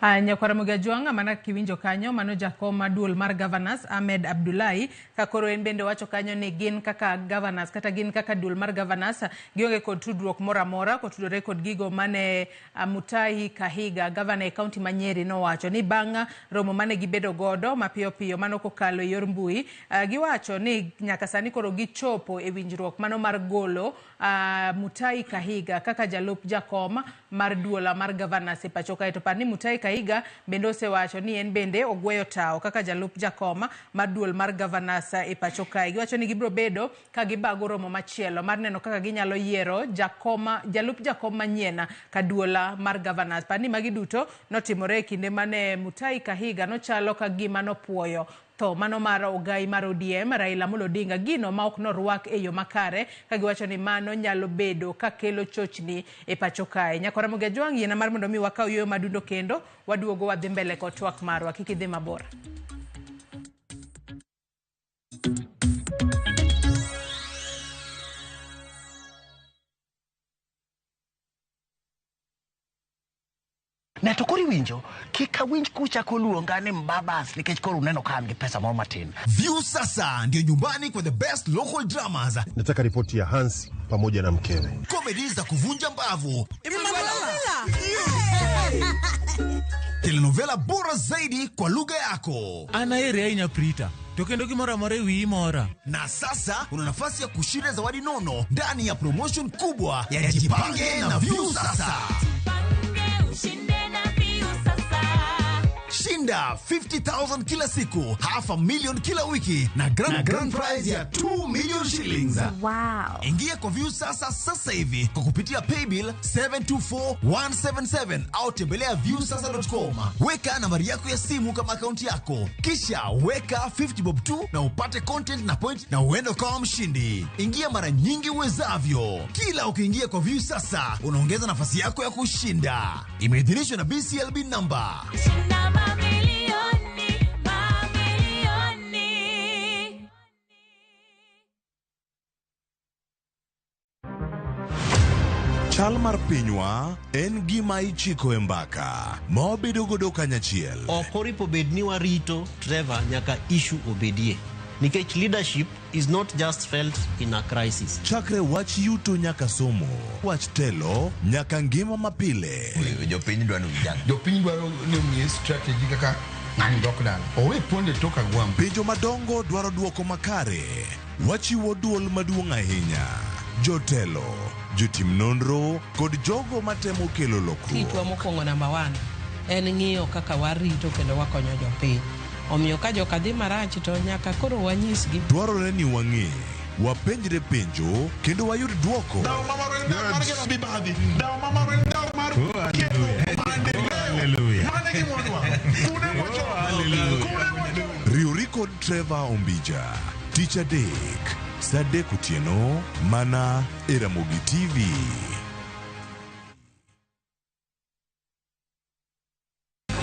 Nyakwara Jwang' mana kiwinjo kanyo mano jakom mar duol mar governors Ahmed Abdullahi ka koro en bende wacho kanyo ni gin kaka governors kata gin kaka duol mar governors gionge kod tudruok moro amora kotudore kod gigo mane Mutahi Kahiga gavana e kaunti ma Nyeri nowacho ni bang' romo mane gibedo godo mapiyo piyo mano kokalo e yor mbui giwacho ni nyaka sani koro gichopo e winjruok mano mar golo Mutahi Kahiga kaka jalup jakom mar duola mar governors e pacho kae. To par ni Mutahi Kahiga bende osewacho ni en bende ogweyo tawo kaka jalup jakom mar duol mar governors e pacho kae. Giwacho ni gibiro bedo ka gibago romo machielo mar neno kaka ginyalo yiero jalup jakom manyien ka duola mar governors. Par ni magi duto notimore e kinde mane Mutahi Kahiga nochalo ka gima nopuoyo tho mano mar ogai mar ODM Raila Amolo Odinga, gino ma ok norwak e yo makare ka giwacho ni mano nyalo bedo ka kelo chochni e pacho kae. Nyakwara Jwang' yiena mar mondo mi wakaw yueyo madundo kendo waduogo wadhi mbele kod twak marwa, kik idhi mabor. Ne to koro iwinjo, kik awinj kuchako luonga ni mbabas nikech koro uneno ka an gi pesa moro matin. View sasa ndio nyumbani kwa the best local dramas. Nataka ripoti ya Hansi pamoja na mkewe. Comedy za kuvunja mbavu. Telenovela bora zaidi kwa lugha yako. Ana ere ahinya Prita. To kendo gimoro amora e wiyi mora. Na sasa una nafasi ya kushinda zawadi nono ndani ya promotion kubwa ya Jipange na View Sasa. Shinda 50,000 kila siku, 500,000 kila wiki na grand prize ya 2 million shillings. Wow. Ingia kwa View Sasa sasa hivi kwa kupitia paybill 724177 au tembelea viewsasa.com. Weka nambari yako ya simu kama akaunti yako, kisha weka 50 bob tu na upate content na point na uende ukawa mshindi. Ingia mara nyingi uwezavyo. Kila ukiingia kwa View Sasa unaongeza nafasi yako ya kushinda. Imeidhinishwa na BCLB number. Shinda mamilioni, mamilioni. Chal mar pinywa en gima ichiko e mbaka ma wabedo godo kanyachiel. Ok oripo bed ni warito Trevor nyaka issue obedie. Nikech leadership is not just felt in a crisis. Chakre wach yuto nyaka somo, wach telo nyaka ngima mapile. Jopiny dwaro vijana. Jopiny dwaro ni omiye strategy kaka ng'ani dok dala. Owe ponde tok agwambo. Penjo madongo dwaro duoko makare. Wachiwo duol maduong' ahinya. Jotelo, jotim nonro kod jogo matemo kelo lokruok. Tijwa mokwongo namba 1 en ng'iyo kaka warito kendo wakonyo jopiny. Omiyo ka joka dhi marach to nyaka koro wanyisgi. Dwarore ni wang'e, wapenjre penjo kendo wayud duoko. Riwri kod Trevor Ombija, tich adek, saa 3 otieno, mana e Ramogi TV.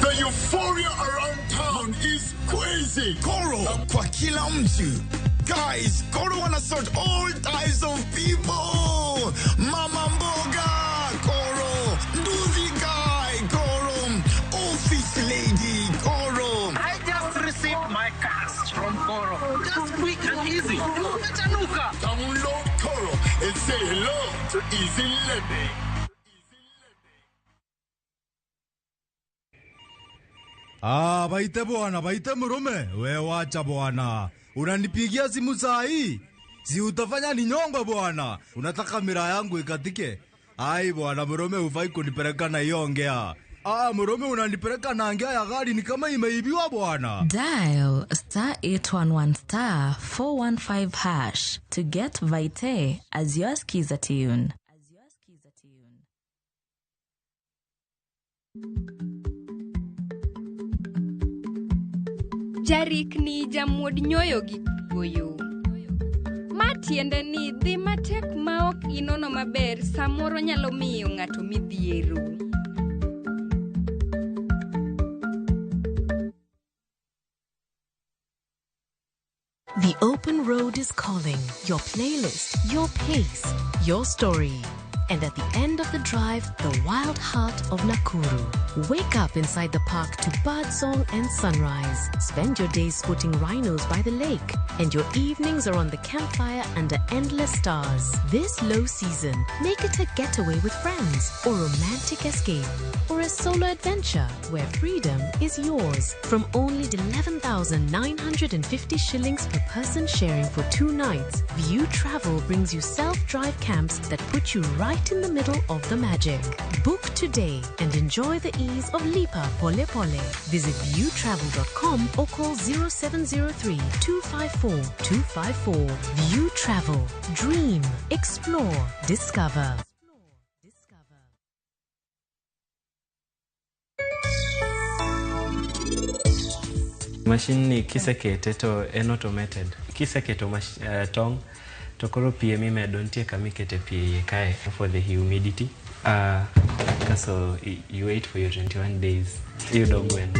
The euphoria around town is crazy. Koro kwa kila mtu. Guys, Koro wanna sort all types of people. Mama mboga, Koro. Nduzi guy, Koro. Office lady, Koro. I just received my cash from Koro. Just quick and easy. Download Koro and say hello to easy living. Ah, baite bwana, baite mrume. We wacha bwana. Unanipigia simu saa hii? Si utafanya ninyongwe bwana. Unataka mira yangu ikatike? Ai bwana, mrume hufai kunipeleka na hiyo ongea. Ah, mrume unanipeleka na ngea ya gari ni kama imeibiwa bwana. Dial star 811 star 415 hash to get Vite as your skiza tune. Jarikni jamuod nyoyo gi kuoyo. Ma tiende ni dhi matek ma ok inono maber samoro nyalo miyo ng'ato midhiero. The open road is calling. Your playlist, your pace, your story. And at the end of the drive, the wild heart of Nakuru. Wake up inside the park to birdsong and sunrise. Spend your days spotting rhinos by the lake. And your evenings are on the campfire under endless stars. This low season, make it a getaway with friends, or romantic escape, or a solo adventure where freedom is yours. From only 11,950 shillings per person sharing for 2 nights, View Travel brings you self-drive camps that put you right in the middle of the magic. Book today and enjoy the ease of Lipa Pole Pole. Visit viewtravel.com or call 0703 254 254. View Travel. Dream, explore, discover. Machine ni kisekete to en automated. Kiseketo tong' to koro pi emimedo nitie kama ikete pi eiye kae for the humidity. Kaso you wait for your 21 days. Iyudo gweno.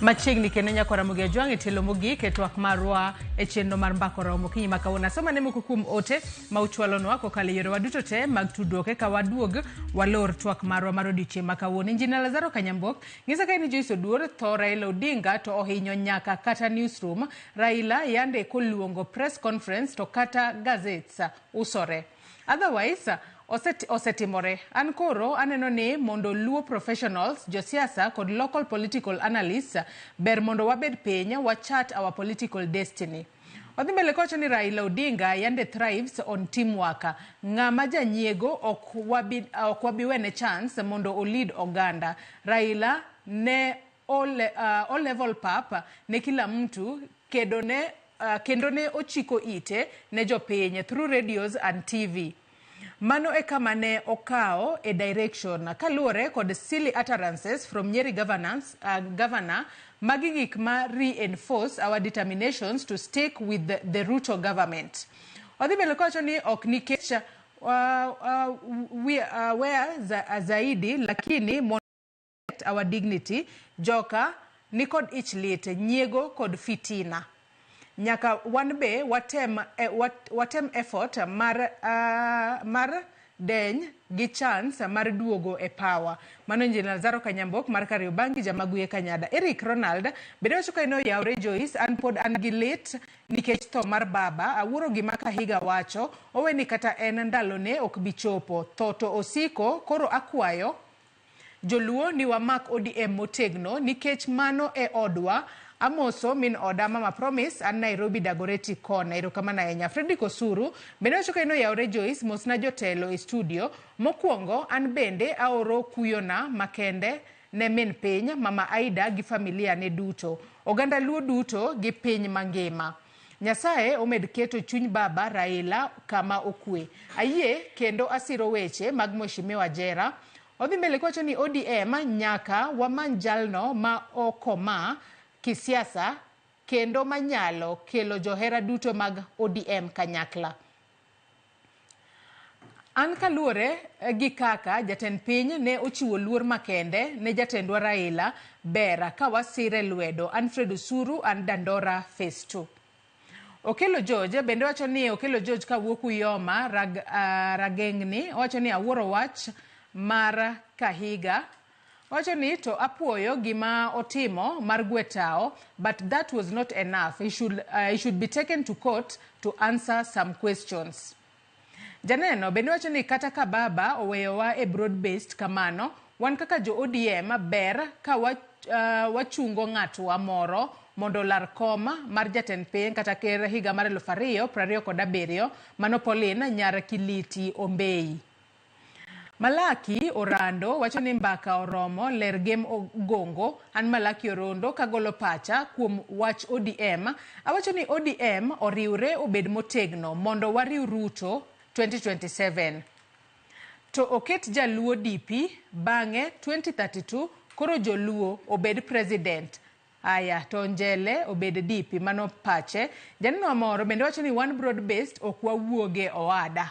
Machiegni kendo nyako Ramogi Ajwang' e tielo mogik e twak marwa e chenro mar Mbaka Oromo okinyi ma kawuono. Asoma ne moko kuom ote ma uchwalonwa kokalo e yorewa duto te mag tudruok eka waduog walor twak marwa mar odiochieng' ma kawuono. Injinia Lazaro Kanyambok ng'isa ka ni Joyce Oduor tho Raila Odinga to ohinyo nyaka kata newsroom. Raila yande koluongo press conference to kata gazetes usore. Otherwise osetimore. An koro aneno ni mondo Luo professionals, josiasa kod local political analysts ber mondo wabed piny wachat our political destiny. Odhi mbele kowacho ni Raila Odinga yande thrives on teamwork. Ng'ama janyiego ok wabi wene chance mondo o lead oganda. Raila ne o level pap ne kila mtu kendo ne ochiko ite ne jopiny through radios and TV. Mano e kama ne okawo e direction kaluwore kod silly utterances from Nyeri governor magi gik ma reinforce our determinations to stick with the Ruto government. Odhi mbele kowacho ni ok nikech wea zaidi lakini mondo our dignity joka ni kod ich lit nyiego kod fitina. Nyaka wan be watem effort mar deny gi chance mar duogo e power. Mano Injinia Lazaro Kanyambok mar Kariobangi Jamaguye Kanyada. Eric Ronald bende wacho ka en oyawre Joyce an pod an gi lit nikech tho mar baba. Awuoro gima Kahiga wacho oweni kata en ndalone ok bi chopo. Tho to osiko koro akwayo joluo ni wamak ODM motegno nikech mano e odwa. Amoso min oda Mama Promise an Nairobi Dagoretti Kona. Erokamano ahinya. Fredrick Osuru bende wacho ka en oyawre Joyce mosna jotelo e studio. Mokwongo an bende aoro kuyona makende ne min piny Mama Aida gi familia ne duto. Oganda Luo duto gi piny mangima. Nyasaye omed keto chuny baba Raila kama okwe. Ayie kendo asiro weche mag Mheshimiwa Jera. Odhi mbele kowacho ni ODM nyaka wamany jalno ma okoma kisiasa kendo manyalo kelo johera duto mag ODM kanyakla. An kaluwore gi kaka jatend piny ne ochiwo luor makende ne jatendwa Raila bera ka wasire lwedo. Alfred Osuru an Dandora Phase 2. Okelo George bende wacho ni Okelo George kawuok Uyoma Rageng'ni owacho ni awuoro wach mar Kahiga. Wacho ni to apuoyo gima otimo mar Gwetao, but that was not enough. He should be taken to court to answer some questions. Janeno bende wacho ni kata ka baba oweyowa e broad based kamano, wan kaka jo ODM ber ka wachungo ng'atwa moro mondo olar kom mar jatend piny kata ker higa mar 2027, mano Pauline Nyar Kiliti Ombei. Malaki Orando wacho ni mbaka oromo ler gem ogongo. An Malaki Orondo kagolo pacha kuom wach ODM. Awacho ni ODM oriwre obed motegno mondo wariw Ruto 2027. To oket Jaluo DP bang'e 2032 koro Joluo obed president. Aya to Njele obed DP, mano pache. Janeno moro bende wacho ni wan broad based ok wawuoge owada.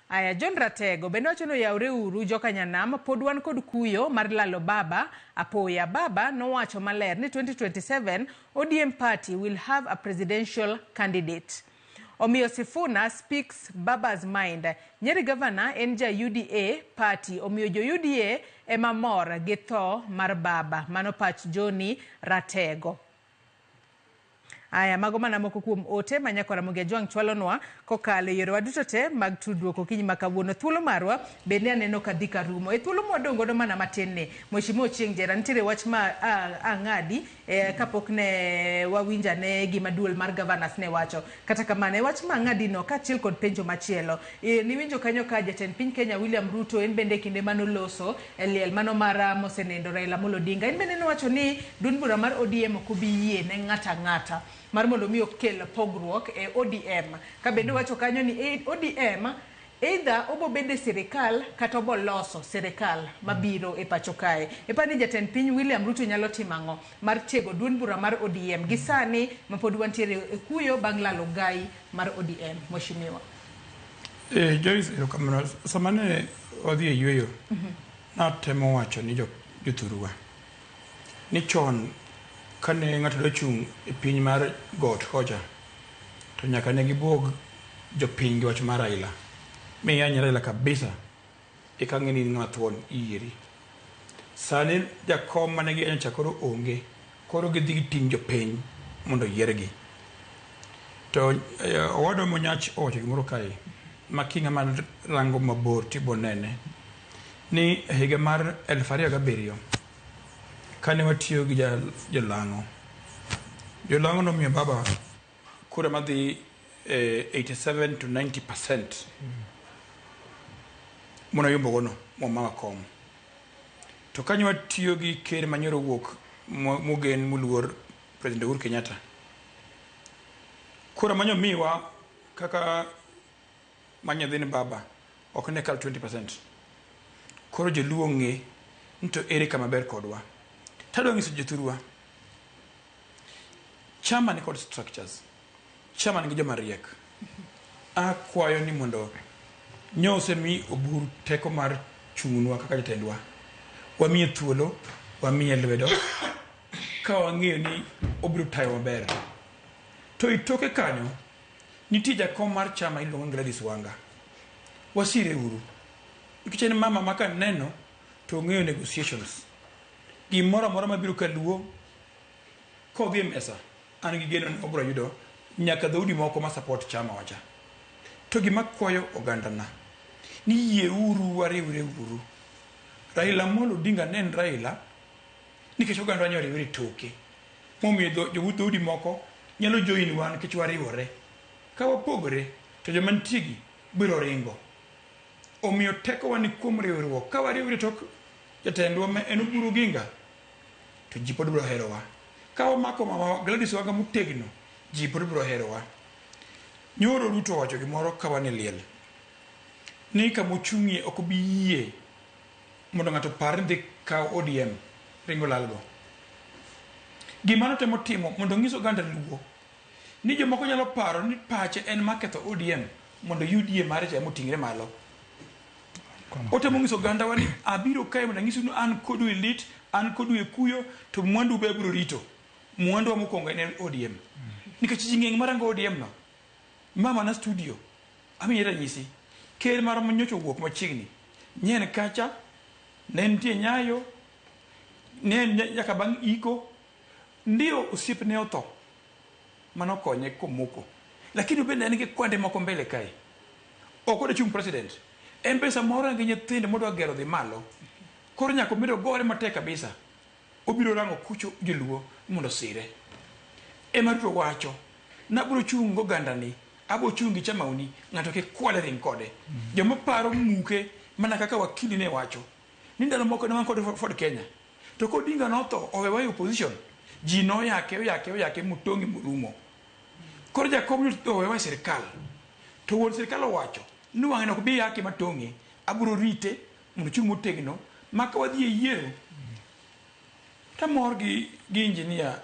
Aya, John Ratego bende wacho ni oyawre uru joka nyanam, pod wan kod kuyo mar lalo baba apoya. Baba nowacho maler ni 2027 ODM party will have a presidential candidate. Omiyo Sifuna speaks baba's mind. Nyeri governor en ja UDA party, omiyo jo UDA ema mor gi tho mar baba. Mano pach Johnny Ratego. Aya, mago mana moko kuom ote ma nyako Ramogi Ajwang' chwalonwa kokalo e yorewa duto te mag tudruok okinyi ma kawuono. Thuolo marwa bende aneno ka dhi ka rumo. E thuolo mwadong' godo mana matin ni, Mheshimiwa Ochieng' Jera, nitiere wach ma ang'adi kapok ne wawinjo ane gima duol mar governors ne wacho. Kata kamano, e wach ma ang'adi no kaachiel kod penjo machielo, niwinjo kanyo ka jatend piny Kenya William Ruto en bende kinde manoloso e liel mano mar mosenindo Raila Amolo Odinga, en bende nowacho ni duond bura mar ODM ok obi yie ne ng'ato ang'ata mar mondo mi okel pogruok e ODM. Ka bende owacho kanyo ni ODM either obo bedo e sirikal kata obo loso sirikal mabiro e pacho kae. Iparo ni jatend piny William Ruto nyalo timo ang'o mar tego duond bura mar ODM gi sani ma pod wantiere e kuyo bang' lalo gai mar ODM, Mheshimiwa? Joyce, erokamano. Sama ne wadhi e yweyo, natemo wacho ni jothurwa ni chon kane ng'ato dwa chung' e piny mar got kocha, to nyaka ne gibuog jopiny gi wach mar Raila. Mi yany Raila kabisa, eka ng'e ni in ng'ama thuon iyieri. Sani jakom mane giyanyo cha koro onge, koro gidhi giting' jopiny mondo oyiergi. To owadwa Monyach owacho gimoro kae, ma king'ama rango mabor tibo nene, ni e higa mar 2007 kane watiyo gi jolang'o, jolang'o nomiyo baba kura madhi 87 to 90% mono yombo gono momawa kom. To kanyo watiyo gi ker manyoro wuok mogen moluor President Uhuru Kenyatta, kura manyo miwa kaka manyadhini baba ok ne kal 20%. Koro joluo ng'e ni to ere kama ber kodwa. Tadwa nyiso jothurwa, chama ni kod structures, chama nigi joma riek. Akwayo ni mondo nyo osemi Oburu teko mar chung'nwa kaka jatendwa. Wamiye thuolo, wamiye lwedo, ka wang'eyo ni obiro tayo maber. To itoke kanyo, nitie jakom mar chama iluongo ni Gladys Wanga. Wasire uru. Nikech en mama ma kaneno to ong'eyo negotiations. Gimoro amora mabiro kaluo, kodhi e mesa, an gi geno ni obiro yudo nyaka dhoudi moko ma support chama wacha. To gima kwayo ogandana, ni yieuru wariwre uru. Raila Amolo Odinga ne en Raila, nikech oganda nyo oriwre toke. Momiyo dhoudi moko nyalo join wa nikech wariwore. Ka wapogore, to joma nitie gi biro ringo. Omiyo tekowa ni kuom riwruok. Ka wariwre tok jatendwa ma en Oburu Oginga, to ji pod biro herowa. Ka wamako mama Gladys Wanga motegno, ji pod biro herowa. Nyoro Ruto owacho gimoro ka wan e liel. Ni kama ochung'ie ok obi yie mondo ng'ato opar ni dhi kawo ODM ringo lalgo. Gima notemo timo mondo onyis oganda Luo ni jomoko nyalo paro ni pache en mar ketho ODM mondo UDA mare cha emoting're malo. Otemo nyiso ogandawa ni abiro kae mondo anyisu ni an kodu e lit, an kodu e kuyo, to mwandu be abiro rito. Mwandu wa mokwongo en ODM. Nikech ji ng'eny marango ODM no. Mama na studio, amiyi ranyisi. Ker mar nyocha owuok machiegni. Nyen kacha, ne nitie Nyayo, ne en nyaka bang' iko. Ndio osiepne otho, mano konye komoko. Lakini bende en gi kwande moko mbele kae. Ok odwa chung' president. En be samoro en gi nyithindo modwa gero dhi malo. Koro nyaka omed ogore matek kabisa. Obiro rango kucho joluo mondo osire. Ema Ruto wacho, nabiro chung' gi ogandani, abo chung' gi chamauni, ng'ato kik kwale ring kode. Joma paro muke mana kaka wakili ne wacho. Ni ndalo moko ne wan kod Ford Kenya. To ka Odinga notho owewa e opposition, ji noyake oyake oyake motong'e morumo. Koro jakom nyocha owewa e sirikal. To wuon sirikal owacho ni wang'e ok bi yake matong'e, abiro rite mondo ochung' motegno ma ka wadhi e yiero Tamor gi engineer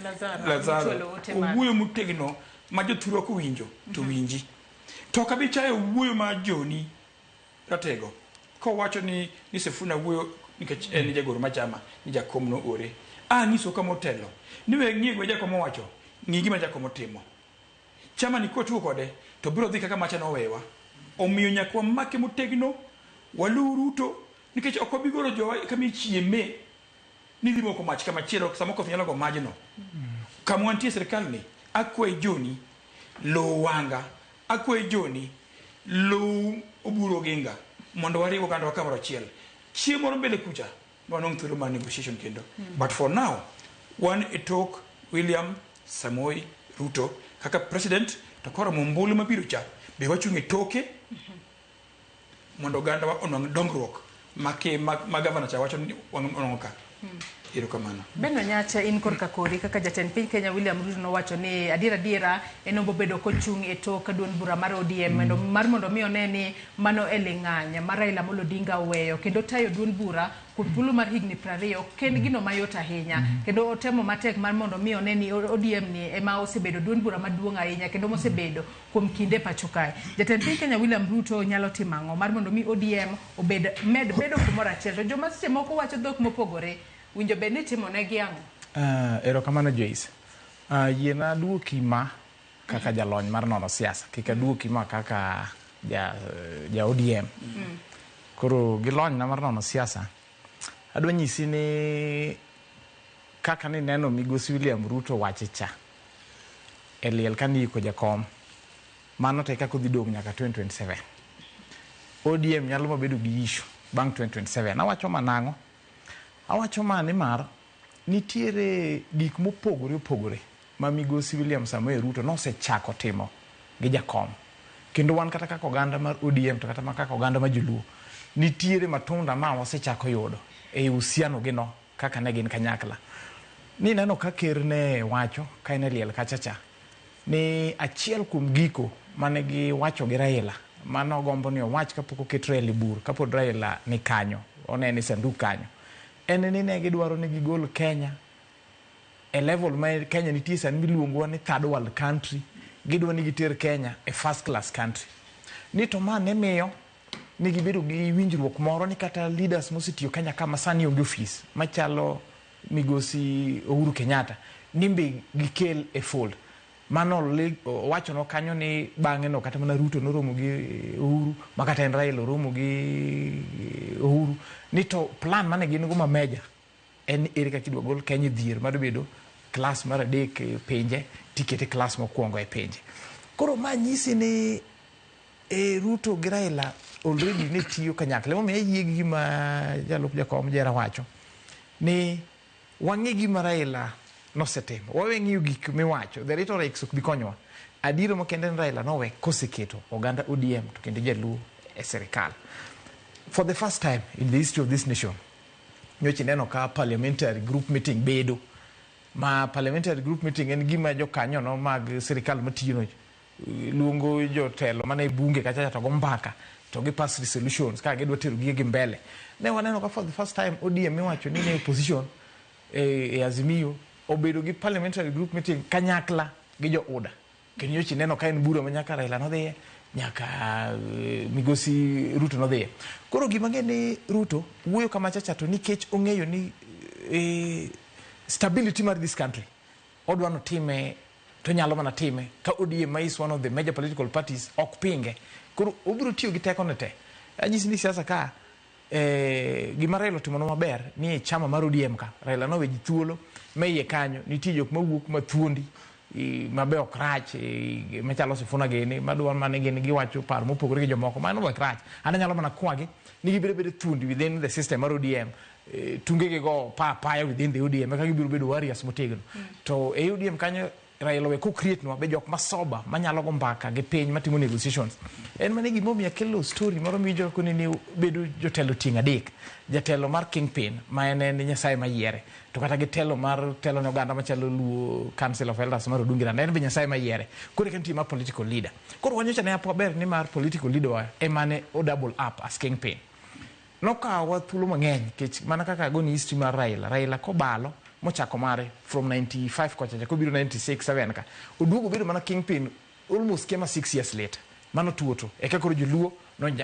Lazaro, Lazaro mochwalo ote mare. owuoyo motegno ma jothurwa kowinjo to winji. To ok abi chayo wuoyo mar Joni Ratego kowacho ni Sifuna wuoyo nikech en jagoro mar chama ni jakom noore. Anyiso kama otelo ni we ng'iyo gima jakom owacho, ng'i gima jakom otimo. Chama ni kwatugo kode to biro dhi kaka macha nowewa. Omiyo nyaka wamake motegno, waluw Ruto nikech ok wabi golo jowa kama ichieme ni dhi moko mach kama chielo sama koth nyalo go majno. Kama wantie e sirkal ni, akwayi Joni, luw Wanga, akwayi Joni, luw Oburu Oginga mondo wariw ogandawa kamoro achiel. Chieng' moro mbele kucha wanong' thuolo mar negotiation kendo. But for now, wan e tok William Samoei Ruto kaka president to koromo ombulu mabiro cha be wachung' e toke mondo ogandawa onwang' dongruok ma gavana cha wacho ni onwang'o ka. Erokamano. Ben Onyacha, in korka kori kaka jatend piny Kenya William Ruto nowacho ni adiera adiera en obobedo kochung' e tok duond bura mar ODM mar mondo mi one ni mano e ling'any ma Raila Amolo Odinga oweyo kendo tayo duond bura kuom thuolo mar higni 20 ok en gino mayot ahinya kendo otemo matek mar mondo mi one ni ODM ni ema osebedo duond bura maduong' ahinya kendo mosebedo kuom kinde pacho kae. Jatend piny Kenya William Ruto nyalo timo ang'o mar mondo mi ODM obed med bedo kumoro achiel to joma seche moko wacho dhok mopogore winjo bed ni timonegi ang'o? Erokamano Joyce. Yiena duoki ma kaka jalony mar nono siasa, kik aduoki ma kaka ja ODM. Koro gi lonyna mar nono siasa, adwa nyisi ni kaka nineno migosi William Ruto wache cha e liel kane iiko jakom, mano to e kaka odhi dong' nyaka 2027. ODM nyalo mabedo gi issue bang' 2027. Awacho ma nang'o? Awacho ma nimar nitiere gik mopogore opogore ma migosi William Samoei Ruto nosechako timo gi jakom. Kendo wan kata kaka oganda mar ODM to kata kaka oganda mar Joluo, nitiere matunda ma wasechako yudo e uhusiano gino kaka ne gin kanyakla. Nineno ka ker ne wacho ka en e liel kacha cha ni achiel kuom giko mane giwacho gi Raila mano gombo ni owach kapok oket Raila e bur kapod Raila ni kanyo onene e sanduk kanyo en ni ne gidwaro ni gigol Kenya e level ma Kenya nitie sani miluongowa ni third world country, gidwa ni giter Kenya e first class country. Ni to ma ne miyo ni gibedo gi winjruok moro ni kata leaders mosetiyo Kenya kama sani onge ofis machalo migosi Uhuru Kenyatta ni be gikel e fold. Mano owachono kanyo ni bang'e no kata mana Ruto noromo gi Uhuru ma kata en Raila oromo gi Uhuru ni to plan mane gin go ma major en ere kaka idwa gol Kenya e dhier mar bedo class mar adek e pinje tikete class mokwongo e pinje. Koro ma nyisi ni Ruto gi Raila already ne tiyo kanyakla. Emomiyo ayie gi gima jalup jakom Jera wacho ni wang'i gima Raila nosetimo, wawe ng'iyo gik miwacho, the rhetorics ok bi konyowa. Adiero makende ni Raila nowe koseketo oganda ODM to kendo Jaluo e sirikal. For the first time in the history of this nation, nyocha ineno ka parliamentary group meeting bedo. Ma parliamentary group meeting en gima jokanyono mag sirikal matiyo luongo jotelo mana e bunge kacha to go mbaka to gi pass resolutions ka gidwa tero gigi mbele. Ne waneno ka for the first time ODM miwacho ni ne opposition e Azimio obedo gi parliamentary group meeting kanyakla gi jo UDA. Kendo nyocha ineno ka en bura ma nyaka Raila nodhiye, nyaka migosi Ruto nodhiye. Koro gima ng'e ni Ruto wuoyo kamacha cha to nikech ong'eyo ni stability mar this country odwa notime to nyalo mana time ka ODM is one of the major political parties ok pinge. Koro obiro tiyo gi tekone te. Anyisi ni siasa ka gima Raila otimono maber ni e chama mar ODM ka Raila nowe ji thuolo ma iye kanyo nitie jok mawuok mathuondi mabe ok rach machalo Sifuna gini madwa mana gin giwacho paro mopogore gi jomoko mano ok rach. An anyalo mana kwagi ni gibiro bedo thuondi within the system mar ODM tungegi go pa apaya within the ODM eka gibiro bedo warriors motegno. To e ODM kanyo Raila owe ko create nwa be jok masoba manyalo go mbaka gi piny matimo negotiations. En mana gimomiyo akelo story moro miwinjo koni ni bedo jotelo tieng' adek. Jatelo mar kingpin ma en Nyasaye mayiere to kata gi telo mar telo ne oganda machalo Luo Council of Elders mar Odungi Randa en be Nyasaye mayiere. Koro eka nitie mar political leader. Koro wanyocha ne apo ber ni mar political leader wa emane o double up as kingpin. Nokawowa thuolo mang'eny nikech mana kaka agoni history mar Raila, Raila kobalo mochako mare from 95 kocha cha kobiro 96 7 ka oduogo obedo mana kingpin almost kema 6 years later. Mano tuo to eka koro joluo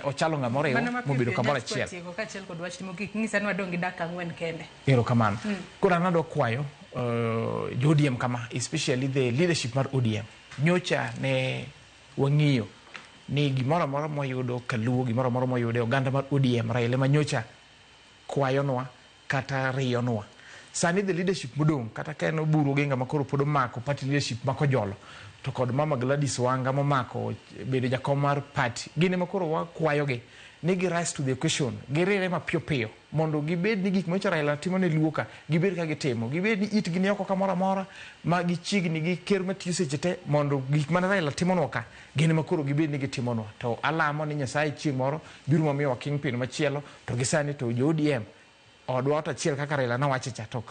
ochalo ng'ama oriwo mobedo kamoro achiel. Tieko kaachiel kod wach mogik ng'isa ni wadong' gi dakika 4 kende. Erokamano. Koro an adwa kwayo jo ODM kama, especially the leadership mar ODM. Nyocha ne wang'iyo ni gimoro amora mwayudo kaluo, gimoro amora mwayudo e oganda mar ODM, Raila ema nyocha kwayonwa kata riyonwa. Sani the leadership modong' kata ka en Oburu Oginga makoro pod omako party leadership makojolo to kod Mama Gladys Wanga momako bedo jakom mar party, gin ema koro wakwayogi ni gi rise to the occasion, girire mapiyo piyo mondo gibed ni gik manyocha Raila timo ne Luo ka gibed ka gitimo, gibed ni itgi ni oko kamoro amora ma gichiegni gi ker matiyo seche te mondo gik mane Raila timonwa ka gin ema koro gibed ni gitimonwa. To alamo ni Nyasaye chieng' moro biro mamiyowa kingpin machielo, to gi sani to jo ODM odwa ot achiel kaka Raila nowacho cha, to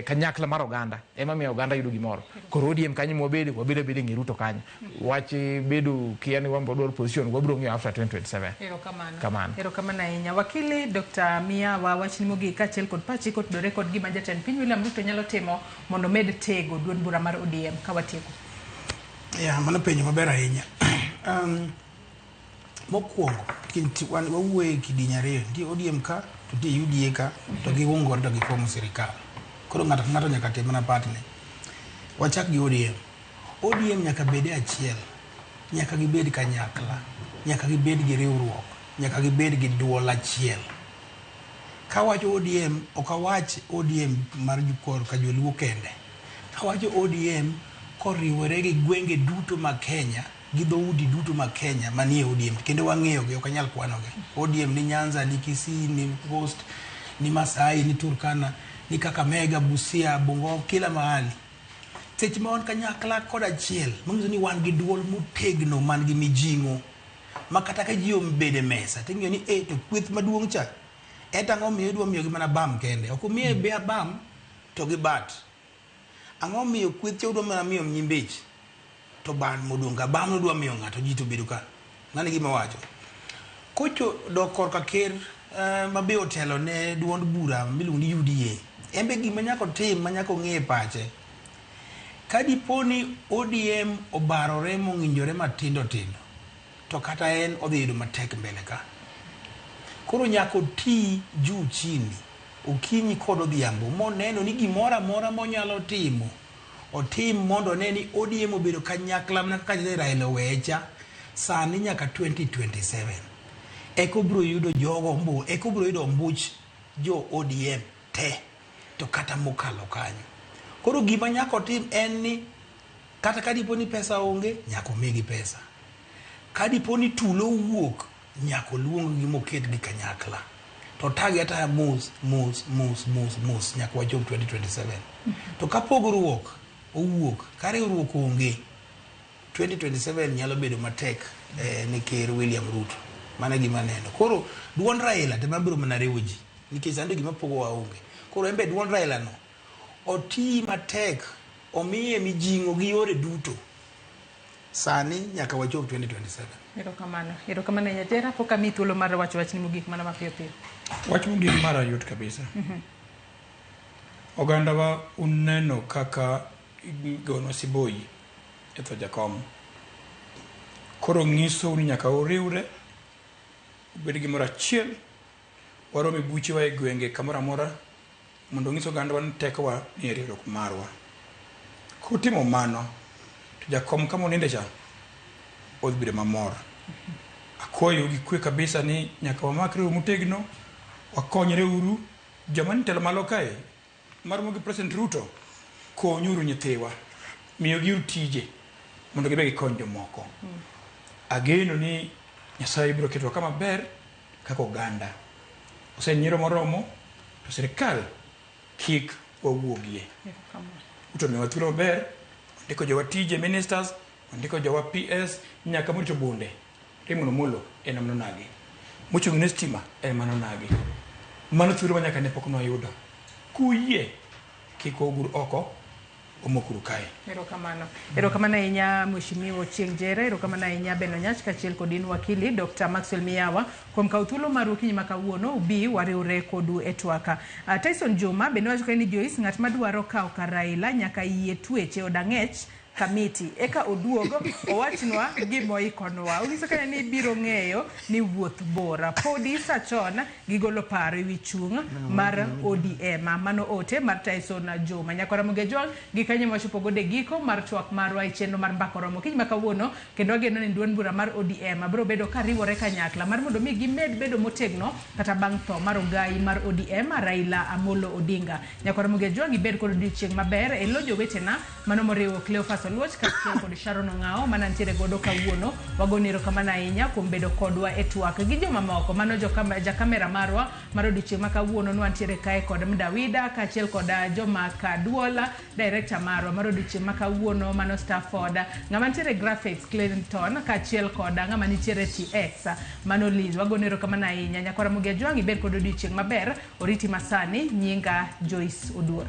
kanyakla mar oganda ema miyo oganda yudo gimoro. Koro ODM kanyo mwabede, wabedo abeda e ng'e Ruto kanyo. Wach bedo kia ni wan wadwaro position, wabiro ng'iyo after 2027. Erokamano. Kamano. Erokamano ahinya. Wakili Dr. Miyawa, wachni mogik kaachiel kod pachi kotudore kod gima jatend piny William Ruto nyalo timo mondo omed tego duond bura mar ODM ka watieko. Ya, mano penjo maber ahinya. Mokwongo, wawuoyo e kidieny ariyo, nitie ODM ka, to nitie UDA ka, to giungore to gifomo sirikal. Koro ng'ato ka ng'ato nyaka tim mana partne. Wachak gi ODM. ODM nyaka bed e achiel, nyaka gibed kanyakla, nyaka gibed gi riwruok, nyaka gibed gi duol achiel. Kawacho ODM, ok awach ODM mar korka joluo kende. Kawacho ODM koriwore gi gwenge duto ma Kenya, gi dhoudi duto ma Kenya manie ODM, kendo wang'eyogi, ok anyal kwanogi. ODM ni Nyanza, ni Kisii, ni Coast, ni Masai, ni Turkana, ni Kakamega, Busia, Bungoma, kila mahali. Seche ma wan kanyakla kod achiel, manyiso ni wan gi duol motegno man gi mijing'o, ma kata ka ji obedo e mesa, ting'iyo ni to kweth maduong' cha, ento ang'o miyo idwa miyogi mana bam kende? Ok umiye bam to gi bat. Ang'o miyo kweth cha udwa mana miyo nyimbich? To ban modong' ka, bam nodwa miyo ng'ato, ji to obedo ka. Mano e gima wacho. Kocho dok korka ker ma be otelo ne duond bura miluongo ni UDA, en be gima nyaka otim, ma nyaka ong'e e pache. Ka dipo ni ODM obarore mong'injore matindo tindo, to kata en odhi yudo matek mbele ka. Koro nyaka oti juu chini, okinyi kod odhiambo, moneno ni gimoro amora monyalo timo, otim mondo one ni ODM obedo kanyakla mana kaka Raila owecha sani nyaka 2027. Eka obiro yudo jogo, eka obiro yudo ombuch jo ODM te, to kata mokalo kanyo. Koro gima nyaka otim en ni kata ka dipo ni pesa onge, nyaka omigi pesa. Ka dipo ni tulo owuok, nyaka oluong gi moketgi kanyakla. To tagi ataya mos, mos, mos, mos, mos, nyaka wachop 2027. To ka pogruok owuok, ka riwruok onge, 2027 nyalo bedo matek ne ker William Ruto. Mano e gima aneno. Koro duond Raila to ema biro mana riwo ji, nikech sani gima pogowa onge. Koro en be duond Raila no, oti matek, omiye mijing'o gi yore duto. Sani nyaka wachop 2027. Erokamano. Erokamano ahinya. Jera, pok amiyi thuolo mar wacho wachni mogik mana mapiyo piyo. Wach mogik mara yot kabisa. Ogandawa uneno kaka igonwa siboi e tho jakom. Koro nyisou ni nyaka uriwre, ubed gimoro achiel, warom e buchewa e gwenge kamoro amora mondo onyis ogandawa ni tekowa ni e riwruok marwa. Kutimo mano, to jakom kama oninde cha odhi bedo mamor. Akwayo gi kwe kabisa ni nyaka wamakre uru motegno, wakonyre uru. Joma ni telo malo kae, maromo gi President Ruto, konyuru nyithiwa, miyogiuru tije mondo gibe gikony jomoko. Ageno ni Nyasaye biro ketowa kama ber kaka oganda. Osenyiero moromo, to sirikal kik wawuogie. Ruto omiyowa thuolo maber, ondiko jowa tije ministers, ondiko jowa PS, nyaka morito bunde. Raymond Omolo en mano nagi. Mochung' ne stima en mano nagi. Mano thuolo ma nyaka ne pok nwayudo. Kuyie, kik wawuog oko, Omokuru kae. Erokamano. Erokamano ahinya Mheshimiwa Ochieng' Jere, erokamano ahinya Ben Onyach kaachiel kod in wakili Dr. Maxwell Miyawa kuom kawo thuolo maru okinyi ma kawuono ubi wariwre kodu e twaka. Tyson Juma bende wacho kae ni Joyce ng'at madwaro kawo kar Raila nyaka yie tweche od ang'ech kamiti eka oduog owachnwa gimoikonwa. Onyiso kanyo ni ibiro ng'eyo ni wuoth bor. Podi sachon gigolo paro ewi chung' mar ODM. Mano ote mar Tyson Juma. Nyakwara Mugejwang' gi kanyo wachopo godo e giko mar twak marwa e chenro mar Mbaka Oromo okinyi ma kawuono kendo wageno ni duond bura mar ODM biro bedo ka riwore kanyakla mar mondo mi gimed bedo motegno kata bang' tho mar ogai mar ODM Raila Amolo Odinga. Nyakwara Mugejwang' ibed kod odiochieng' maber e lo jowetena mano moriwo Cleophas Oluoch kaachiel kod Sharon Ong'ao mana nitiere godo kawuono. Wagoni erokamano ahinya kuom bedo kodwa e twak gi jomamoko mano jakamera marwa mar odiochieng' ma kawuono nwantiere kae kod Mdawida kaachiel kod Jomak Duola director marwa mar odiochieng' ma kawuono mano Stafford ng'ama nitiere graphics Clinton kaachiel kod ng'ama nitiere TX mano Liz. Wagoni erokamano ahinya. Nyakwara Ramogi Ajwang' ibed kod odiochieng' maber. Oriti masani nyinga Joyce Oduor.